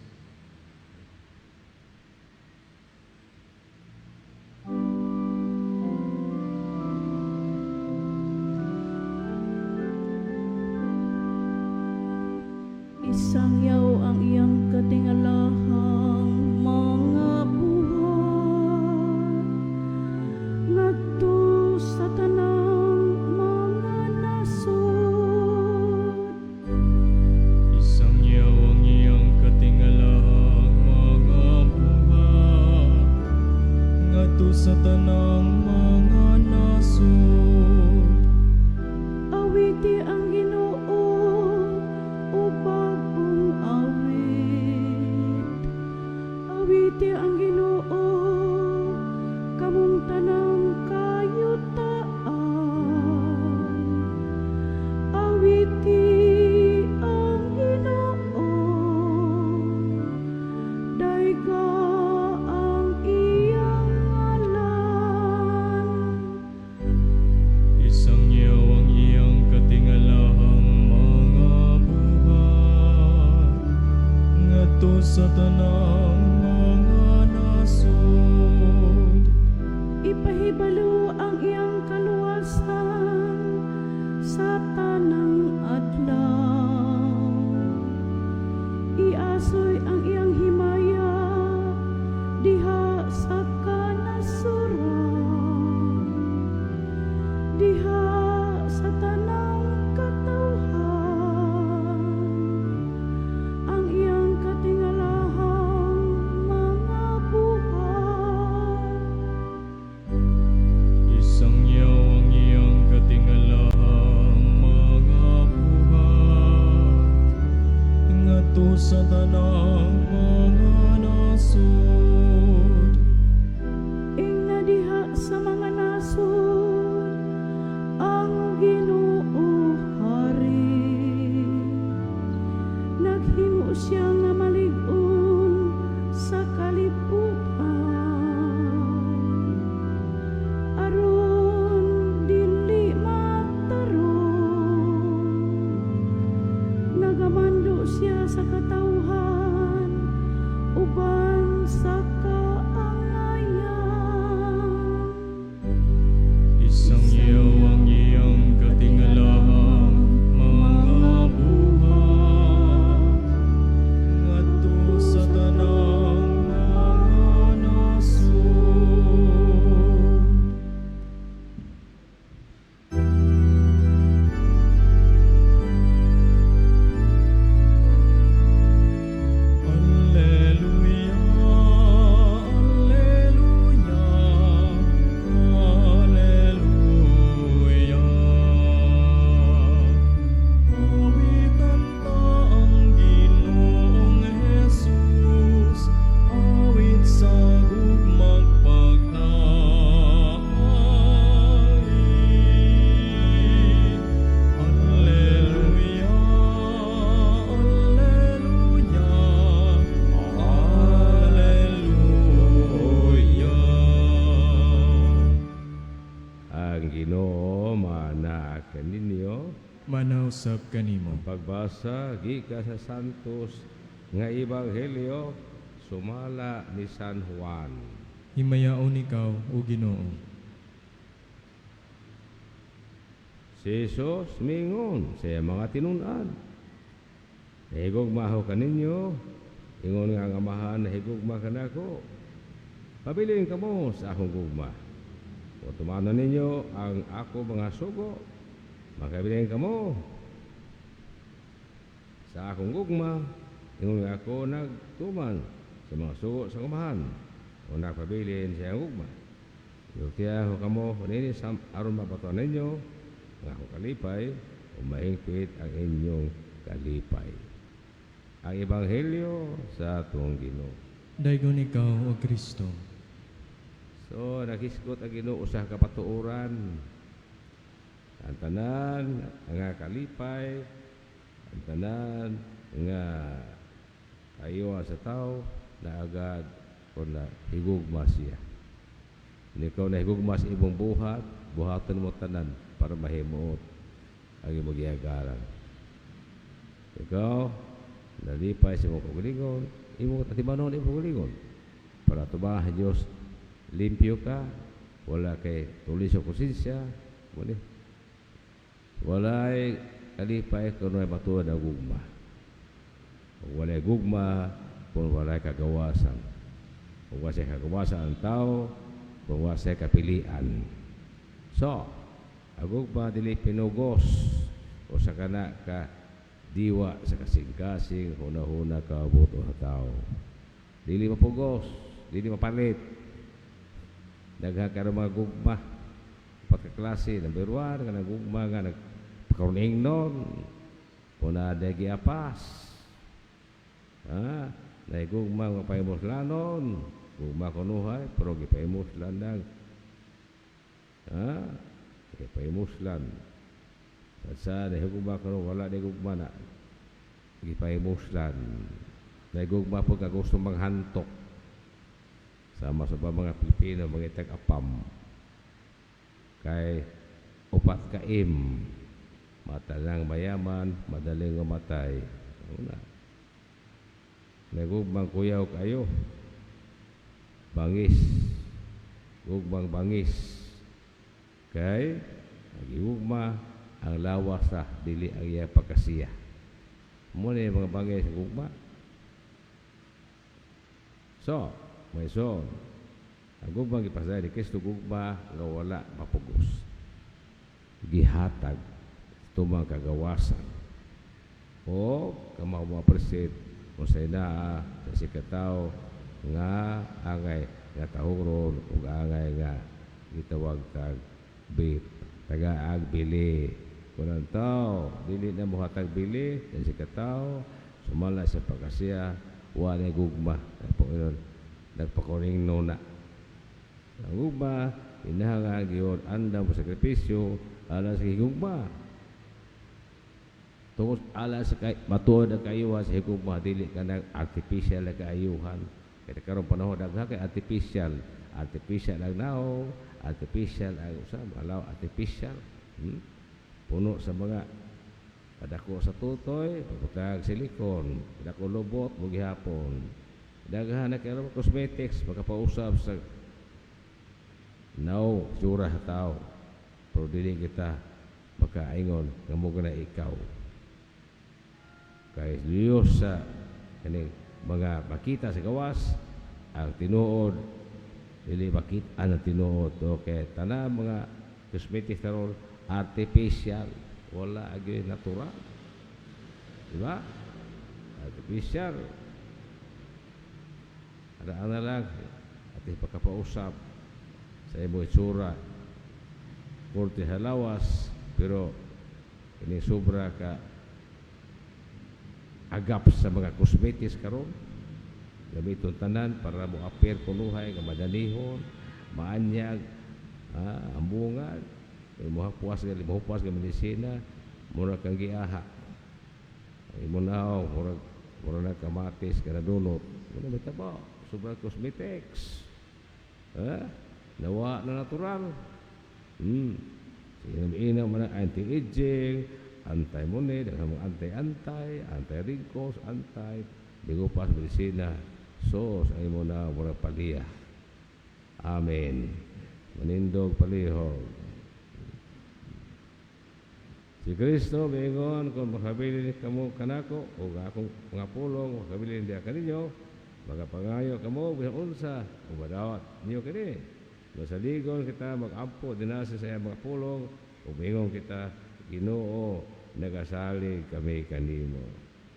Isangyaw ang iyang katingalahang mga buhat ngadto sa tanang mga nasod. Isangyaw ang iyang katingalahang mga buhat ngadto sa tanang mga nasod. Awiti ang Ginoo og bag-ong awit. Awiti ang Ginoo, kamong tanang kayutaan. Awiti ang Ginoo, dayga ang iyang ngalan. Ginoo maanaa kaninyo. Maanaa usab kanimo. Pagbasa gikan sa Santos nga Ebanghelyo sumala ni San Juan. Himayaon ikaw, O Ginoo. Si Jesus mingon sa iyang mga tinun-an, "Nahigugma ako kaninyo, ingon nga ang Amahan nahigugma kanako. Pabilin kamo sa akong gugma. Kung tumanon ninyo ang ako mga sugo, makabilin kamo sa akong gugma, ingon nga ako nagtuman sa mga sugo sa Amahan, o nagpabilin sa iyang gugma. Yutiya ko kamo nini aron mabatuan ninyo ang akong kalipay, o mahingpit ang inyong kalipay." Ang Ebanghelyo sa atong Ginoo. Daygon ikaw, O Kristo. So, naghisgot ang Ginoo usa ka patuoran. Ang tanan nga kalipay, ang tanan nga kayuan sa tao, naagad o na higugma siya. Kung ikaw nahigugma sa imong buhat, buhaton mo tanan para mahimuot ang imong gihagaran. Ikaw, nalipay sa imong kaugalingon, imong atimanon imong kaugalingon. Para tumahan Diyos, limpyo ka, wala kay tulis sa konsensya, wala. Walay kalipay kung may matuod ang gugma. Kung walay gugma, kung walay kagawasan. Kung walay kagawasan ang tao, kung walay kapilian. So, ang gugma dili pinugos o sa kana ka diwa sa kasing-kasing huna-huna ka buto sa tao. Dili mapugos, dili mapalit. Daghan karon mga gugma. Pagkaklase, number 1, nga nagugma nga nagpakaroning nun. Kung na giapas. Ha? Naigugma nga pahimuslanon. Gugma kunuhay, pero gipahimuslan lang. Ha? Gipahimuslan. Sa nahigugma karon wala na gugma na. Gipahimuslan. Nahigugma po ka gusto manghantok. Sama sa mga Pilipino, mga itag-apam. Kay upat kaim. Matalang mayaman, madaling umatay. Una. Nagugmang kuyaw kayo. Bangis. Gugmang bangis. Kay nagigugma ang lawas sa dili ang iya pagkasiya. Muna yung mga bangis sa gugma. So, may son, ang gugma gipasay ni Kristo, gugma nga wala mapugos. Gihatag tumang kagawasan. O kama mo appreciate kung sa naa sa sikataw nga angay nga tahuron ug angay nga gitawag tag bi tagaag bili. Kung ang tao dili na mohatag bili sa sikataw sumala sa pagkasiya, wala gugma. Nagpakunon, nagpakuning nuna. Ang gugma inahanga giyon andam sa sakripisyo ala sa higugma. Tungod ala sa kay matuod ang kaayuhan sa higugma, dili ka nag artificial na kaayuhan. Kaya karon panahon daghan kay artificial, artificial ang naong, artificial ang usa, alaw artificial. Puno sa mga padako sa tutoy, pagputag silikon, padako lubot mo gihapon. Daghan na kay cosmetics makapausap sa naong tsura sa tao. Pero dili kita makaingon nga mo na ikaw. Kay Diyos sa kaning mga makita sa gawas ang tinuod, dili makita ang tinuod. Okay, tanan mga cosmetics karon artificial, wala agi natural. Di ba? Artificial. Ada na lang at ipakapausap sa imong itsura korte sa lawas, pero ini sobra ka agap sa mga cosmetics karon, gamiton tanan para mo appear kunuhay nga madanihon, maanyag, ang bungad, mo hapuas nga medisina, mura kang giaha. Imo naong murag mura na kamatis ka nadunot. Muna mataba, sobra cosmetics. Ha? Nawa na natural. Ina man ang anti-aging, anti-muni, daghan mga anti-anti, anti-wrinkles, anti, di pa medisina. Sos, ang imo na mura paliya. Amen. Manindog palihog. Si Kristo miingon, kung makabilin kamo kanako o akong mga pulong makabilin diha kaninyo, magapangayo kamo bisan unsa ug madawat ninyo kini. Masaligon kita mag-ampo dinasa sa iyang mga pulong ug miingon kita, Ginoo, nagasalig kami kanimo.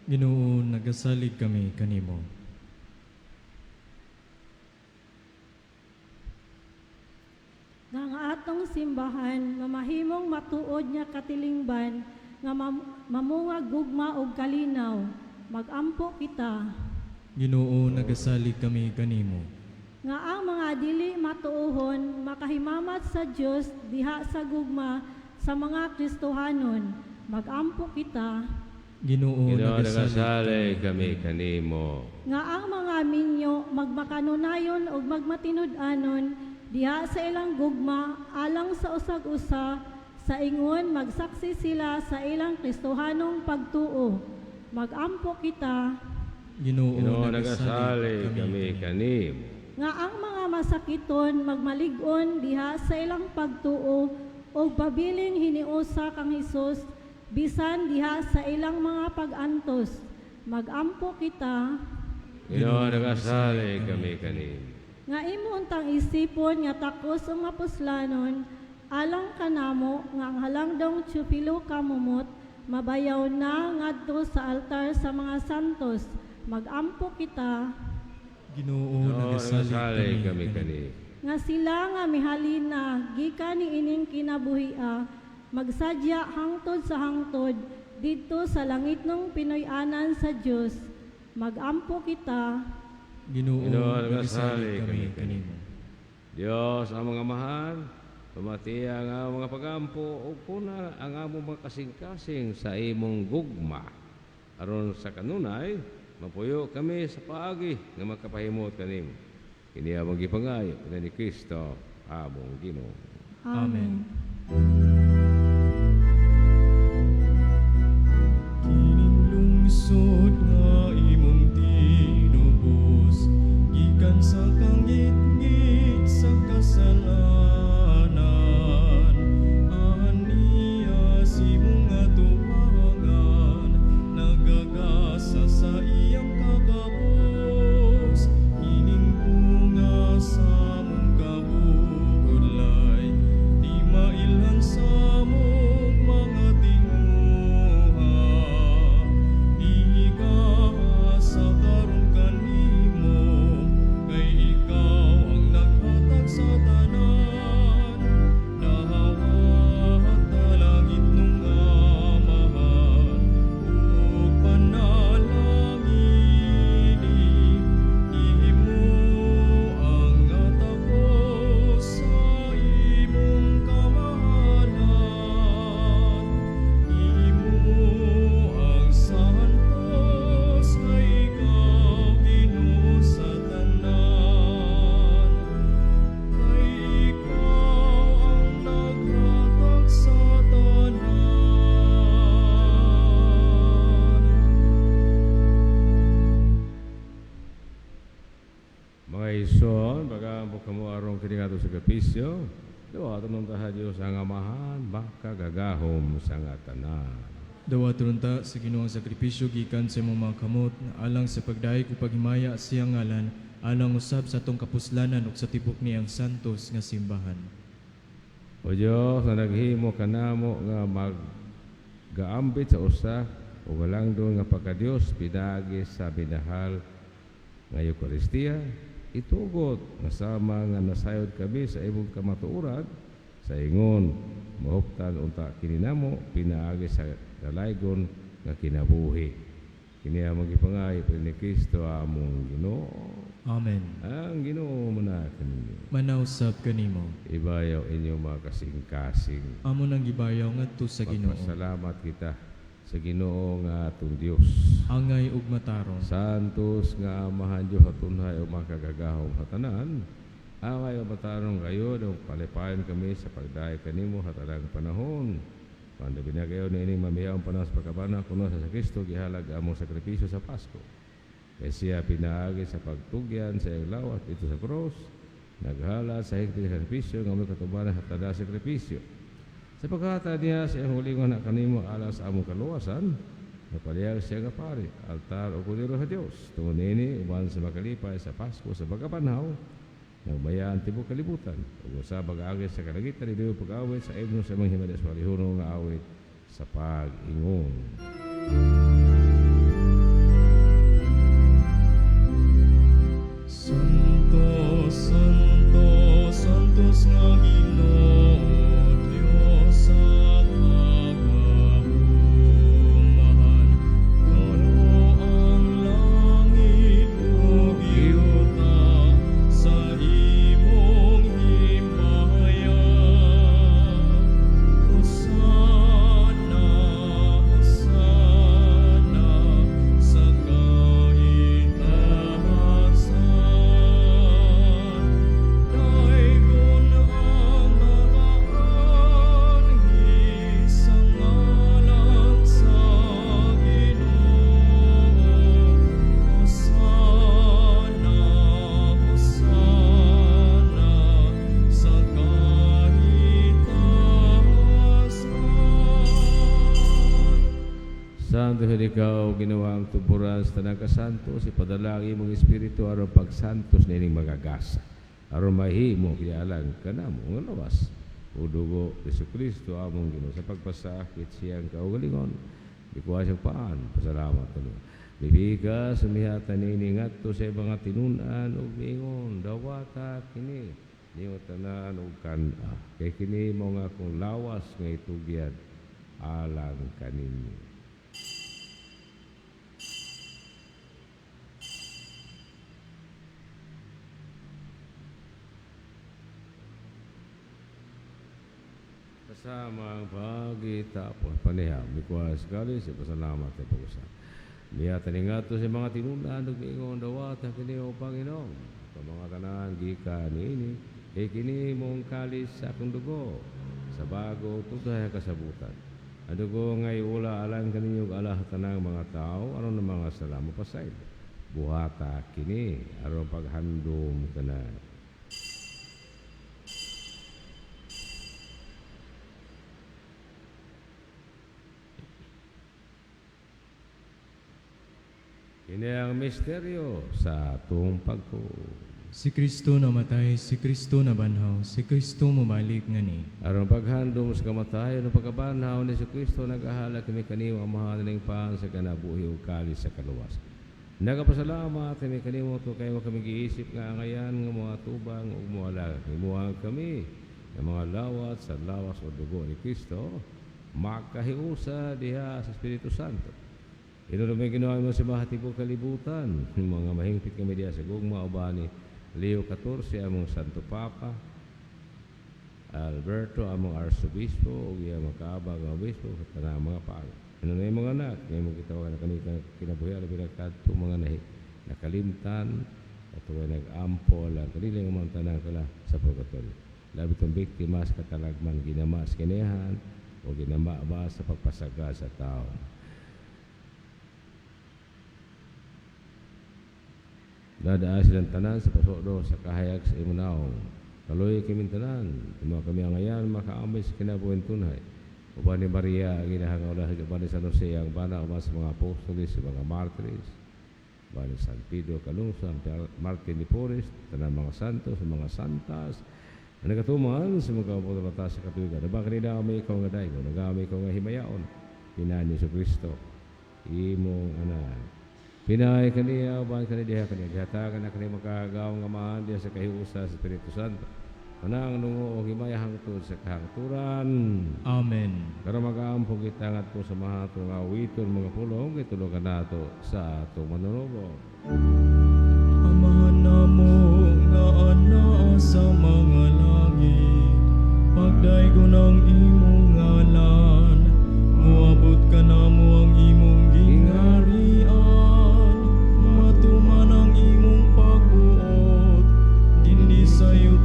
Ginoo, nagasalig kami kanimo. Nga ang atong simbahan mamahimong matuod nga katilingban nga mamungag gugma ug kalinaw. Magampo kita. Ginoo, nagasalig kami kanimo. Nga ang mga dili matuohon makahimamat sa Dios diha sa gugma sa mga Kristohanon. Magampo kita. Ginoo, Ginoo, nagasalig nagasalig kami kanimo. Nga ang mga minyo magmakanunayon ug magmatinud-anon diha sa ilang gugma alang sa usag-usa, sa ingon magsaksi sila sa ilang Kristohanong pagtuo. Magampo kita. Ginoo, Ginoo, nagasalig kami kanimo. Nga ang mga masakiton magmalig-on diha sa ilang pagtuo ug pabiling hiniusa kang Hesus bisan diha sa ilang mga pag-antos. Magampo kita. Ginoo, nagasalig kami kanimo. Nga imo untang isipon nga takos ang mapuslanon alang kanamo nga ang halangdong Teofilo Camomot mabayaw na ngadto sa altar sa mga santos. Magampo kita. Ginoo, Ginoo, nagasalig nagasalig kami kami kanimo. kanimo. Nga sila nga mihalina gikan niining kinabuhia magsadya hangtod sa hangtod didto sa langitnong Pinoy-anan sa Dios. Magampo kita. Ginoo, Ginoo, nagasalig nagasalig kami kami kanimo. Dios ang mga mahal, pamatiya nga ang mga pagampo ug kuna ang among mga kasing-kasing sa imong gugma. Aron sa kanunay, mapuyo kami sa paagi nga makapahimot kanimo. Kini among gipangayo ni Kristo among Ginoo. Amen. Amen. Kining lungsod nga imong tinubos, gikan sa kangitngit sa kasalanan, aniya sa imong atubangan, nagagasa sa iyang kakabos. Kining bunga sa among kabudlay, di mailhan sa among mga tinguha. Ihigasa karon kanimo, kay ikaw ang naghatag sa tanan. Nahawat na langit nung Amahan, ug panalangini, ihimo ang atapos sa imong kamahalan. Ihimo ang santos kay ikaw Ginoo sa tanan. Kay ikaw ang naghatag sa tanan. Mga ison, pagampo kamo aron kini nga sakripisyo, dawaton unta sa Dios ang Amahan, makagagahom sa nga tanan. Dawaton unta sa Ginoo ang sakripisyo gikan sa imong mga kamot alang sa pagdayeg ug paghimaya sa iyang ngalan, alang usab sa atong kapuslanan ug sa tibok niyang santos nga simbahan. O Dios, nga naghimo kanamo nga maggaambit sa usa ug halangdon nga pagkadios pinaagi sa binahal nga Eukaristiya, itugot nga sama nga nasayod kami sa imong kamatuoran, sa ingon mahuptan unta kini namo pinaagi sa dalaygon nga kinabuhi. Kini among gipangayo ni Kristo among Ginoo. Amen. Ang Ginoo muna kaninyo. Manausab kanimo. Ibayaw inyo mga kasing-kasing. Amo nang gibayaw ngadto sa Ginoo. Magpasalamat kita sa Ginoo nga atong Dios. Angay ug matarong. Santos nga Amahan Dios atunhay o makagagahom sa tanan. Angay o matarong gayod, ug palipayon kami sa pagdayeg kanimo sa tanang panahon. Pando binagayon ni ining mamiyaong panahon sa pagkabana kuno sa Kristo gihalag among sakripisyo sa Pasko. Kay siya pinaagi sa pagtugyan sa iyang lawas dito sa krus, naghala sa higpit sa sakripisyo nga may katubanan sa tada sakripisyo. Sa paghatag niya sa iyang huling anak kanimo alang sa among kaluwasan, napaliyag siya nga pari, altar o kordero sa Dios. Tungod niini uban sa makalipay sa Pasko sa pagkabanhaw, nagmaya ang tibuok kalibutan. Ug sa pag-aagi sa kalangitan, dili pag-awit sa himno sa mga himala sa palihunong nga awit sa pag-ingon. Santo, Santo, Santos nga Ginoo, Dios sa kagahuman. Puno ang langit ug yuta sa imong himaya. Hosana, Hosana sa kaitaasan. Daygon ang nagaanhi sa ngalan sa Ginoo. Hosana, Hosana sa kaitaasan. Santo ikaw, Ginoong tuboran sa tanang kasantos, ipadala ang imong espiritu aron pagsantos niining mga gasa. Aron mahimo kini alang kanamo nga lawas. O dugo ni Kristo among Ginoo sa pagpasakit siyang kaugalingon. Ikuha siyang paan, pasalamat tuloy. Mipikas, sumihata niini ngadto sa mga tinun-an ug miingon, dawata kini niyo tanan ug kan-a. Kay kini mao nga akong lawas nga itugyan alang kaninyo. Kasama ang pagitapos paniha, mikuha sa kalis, ipasalamat sa pag-usap. Niya taningato sa mga tinun-an, ug miingon dawata kini o Panginoon. Sa mga tanan gikan niini, kay kini mong kalis sa akong dugo, sa bago tugtay kasabutan. Ang dugo nga iula alang kaninyo ug alang tanang mga tao, aron ang mga sala mapasaylo. Buhata kini aron paghandom kana. Kini ang misteryo sa atong pagtuo. Si Kristo namatay, si Kristo nabanhaw, si Kristo mubalik ngani. Aron paghandom sa kamatayon ug pagkabanhaw ni Kristo, nagahalad kami kanimo Amahan ning pan sa kinabuhi ug kalis sa kaluwasan. Nagapasalamat kami kanimo to kay mo kami giisip nga angayan nga mga tubang ug moalag. Himuha kami nga mga lawat sa lawas o dugo ni Kristo, makahiusa diha sa Espiritu Santo. Ino may ginawa mo sa mga tibok kalibutan, mga mahingpit kami diha sa gugma uban ni Leo XIV among Santo Papa, Alberto among Arsobispo ug iyang makaabag nga obispo sa tanang mga pari. Ano na yung mga anak, ngayon mo kita na kami kinabuhi, labi na kadto mga nakalimtan, at way nag-ampo lang, kanila nga mga tanang kala sa purgatorio. Labi itong biktima sa katalagman, ginama sa kinehan, o ginama ba sa pagpasaga sa tao. Dadaan silang tanan sa pasokdo sa kahayag sa imunaong. Kaloy kami tanan, imo kami ang ngayan makaamay sa kinabuhin tunhay. Uban ni Maria, ang ginahang ulah, uban ni San Jose, ang bana, uban sa mga apostoles, sa mga martires, uban ni San Pedro Calungsod, San Martin de Porres, tanang mga santos, mga santas, ang nagatuman sa mga kapatulata sa katuwigan. Nabang kanila kami ikaw nga daygo, nagami ikaw nga himayaon, pinani sa Kristo, imong anak. Pinay kaniya, uban kaniya diha kaniya, gihatagan na kaniya makagaw nga amahan diha sa kahiusa sa Espiritu Santo. Manang nungo og himaya hangtod sa kahangturan. Amen. Karon mag-aampo kita ngadto sa mahatong awiton mga pulong, gitulungan nato sa atong manunubos. Amahan namo nga anaa sa mga langit, pagdaygon ang imong ngalan, moabot kanamo ang imong gingharian, matuman ang imong pagbuot, dinhi sa yuta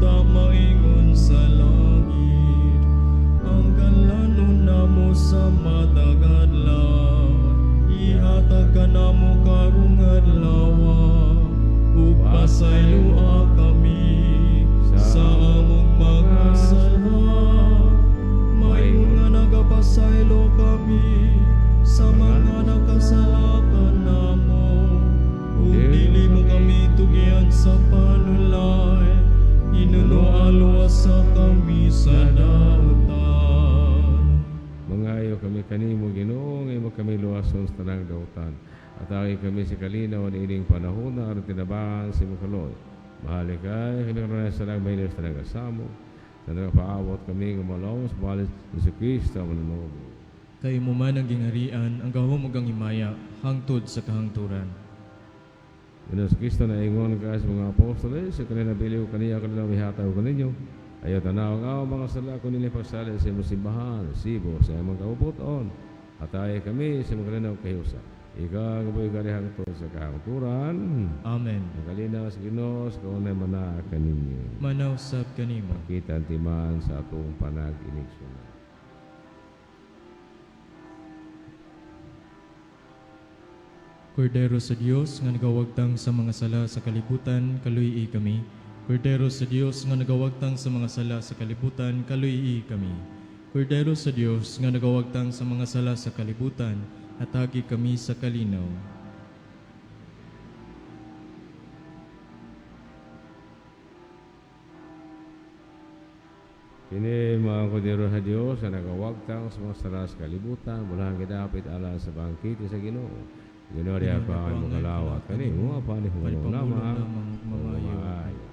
Luwasa kami sa dautan. Mangayo kami kanimo, Ginoo, nga imo kami luwason sa tanang dautan. Hatagi kami sa kalinaw niining panahona aron tinabangan sa imong kaluoy. Mahalikay kami karon sa tanang mahilom sa tanang kasamok. Sa tanang paawat kami nga malawom sa bali sa Kristo manunubo. Kay imo man ang gingharian, ang gahom ug ang himaya, hangtod sa kahangturan. Ginoong Kristo, naingon ka sa mga apostoles, sa kanila biliw kaniya kanila mihatag ko ninyo. Ayaw tanaw ang among mga sala kun inyong pagsali sa imong simbahan, sibo sa imong kaubuton. Hatagi kami sa imong kalinaw kahiusa. Ikaw ang buhay gari hangtod sa kahangturan. Amen. Ang kalinaw sa Ginoo sa kaunay manaa kaninyo. Manaw sab kanimo. Kita ang timaan sa atong panag-iligsunan. Kordero sa Dios nga nagawagtang sa mga sala sa kalibutan, kaluy-i kami. Kordero sa Dios nga nagawagtang sa mga sala sa kalibutan, kaluy-i kami. Kordero sa Dios nga nagawagtang sa mga sala sa kalibutan, hatagi kami sa kalinaw. Kini mga kordero sa Dios nga nagawagtang sa mga sala sa kalibutan, mulahan gidapit alang sa bangkiti sa Ginoo. Ginoo diha pa ang makalawat kanimo, apan humulong lamang lamang ug mamayo. maayo.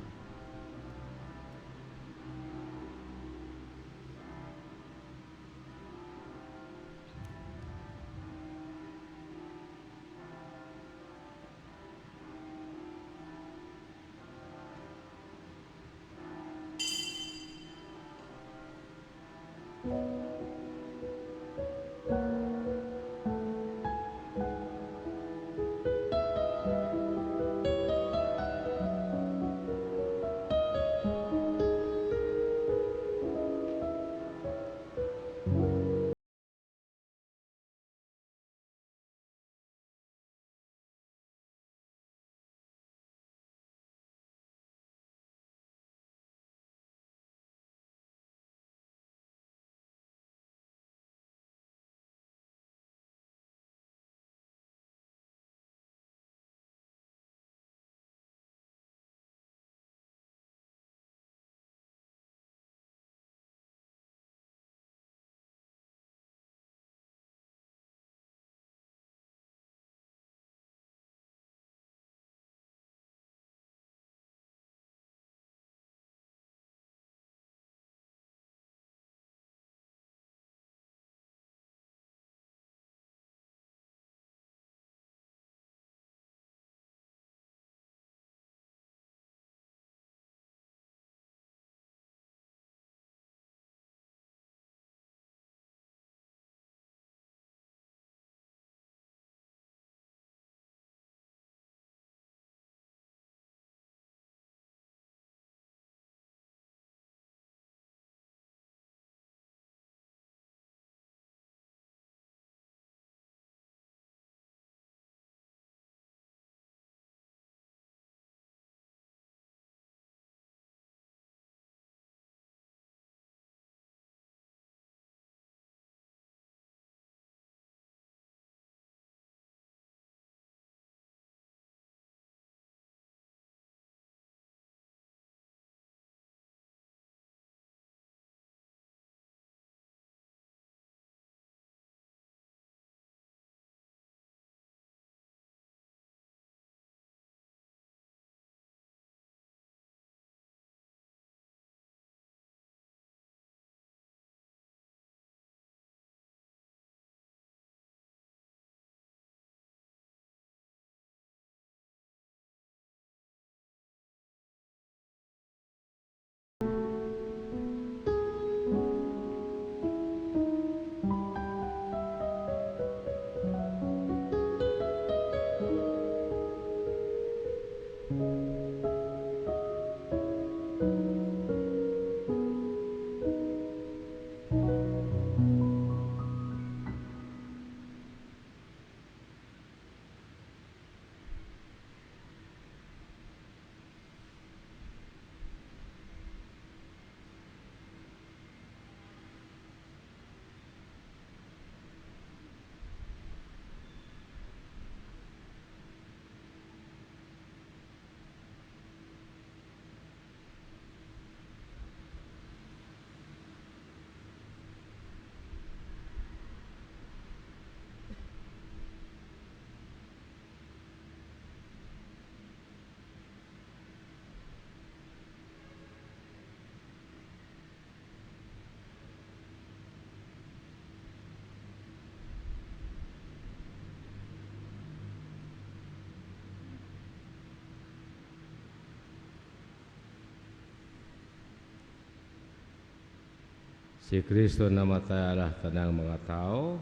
Si Kristo namatay alang tanang mga tao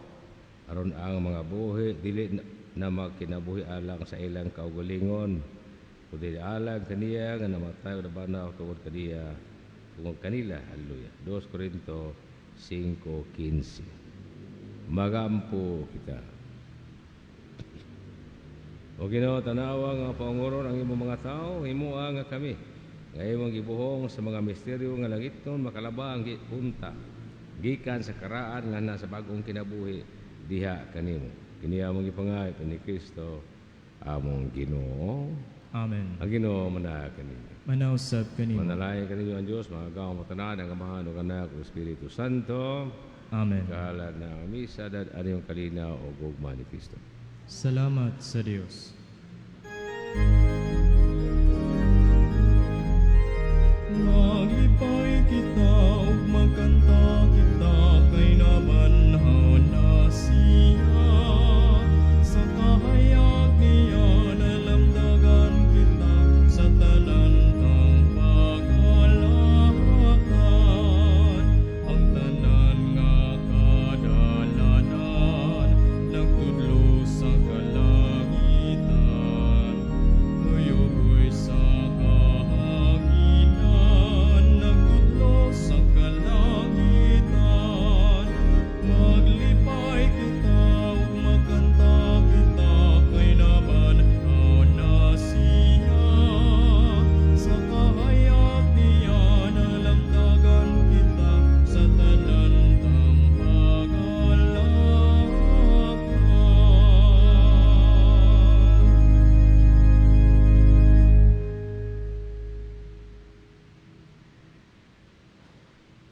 aron ang mga buhi dili na magkinabuhi alang sa ilang kaugalingon kundi alang kaniya nga namatay ug nabanaw tungod kaniya, tungod kanila. Hallelujah. 2 Corinto 5:15. Magampo kita. O Ginoo, tanawa nga paungoron ang imong mga tao, himoa nga kami nga imong gibuhong sa mga misteryo nga langitnon makalabang unta gikan sa karaan nganha sa bag-ong kinabuhi diha kanimo. Kini among gipangayo ni Kristo among Ginoo. Amen. Ang Ginoo manaa kaninyo. Manaa usab kanimo. Manalangin kaninyo ang Dios, makagagahom tanan, ang Amahan ug Anak ug Espiritu Santo. Amen. Kahalad na ang misa dad ang kalinaw ug gugma ni Kristo. Salamat sa Dios.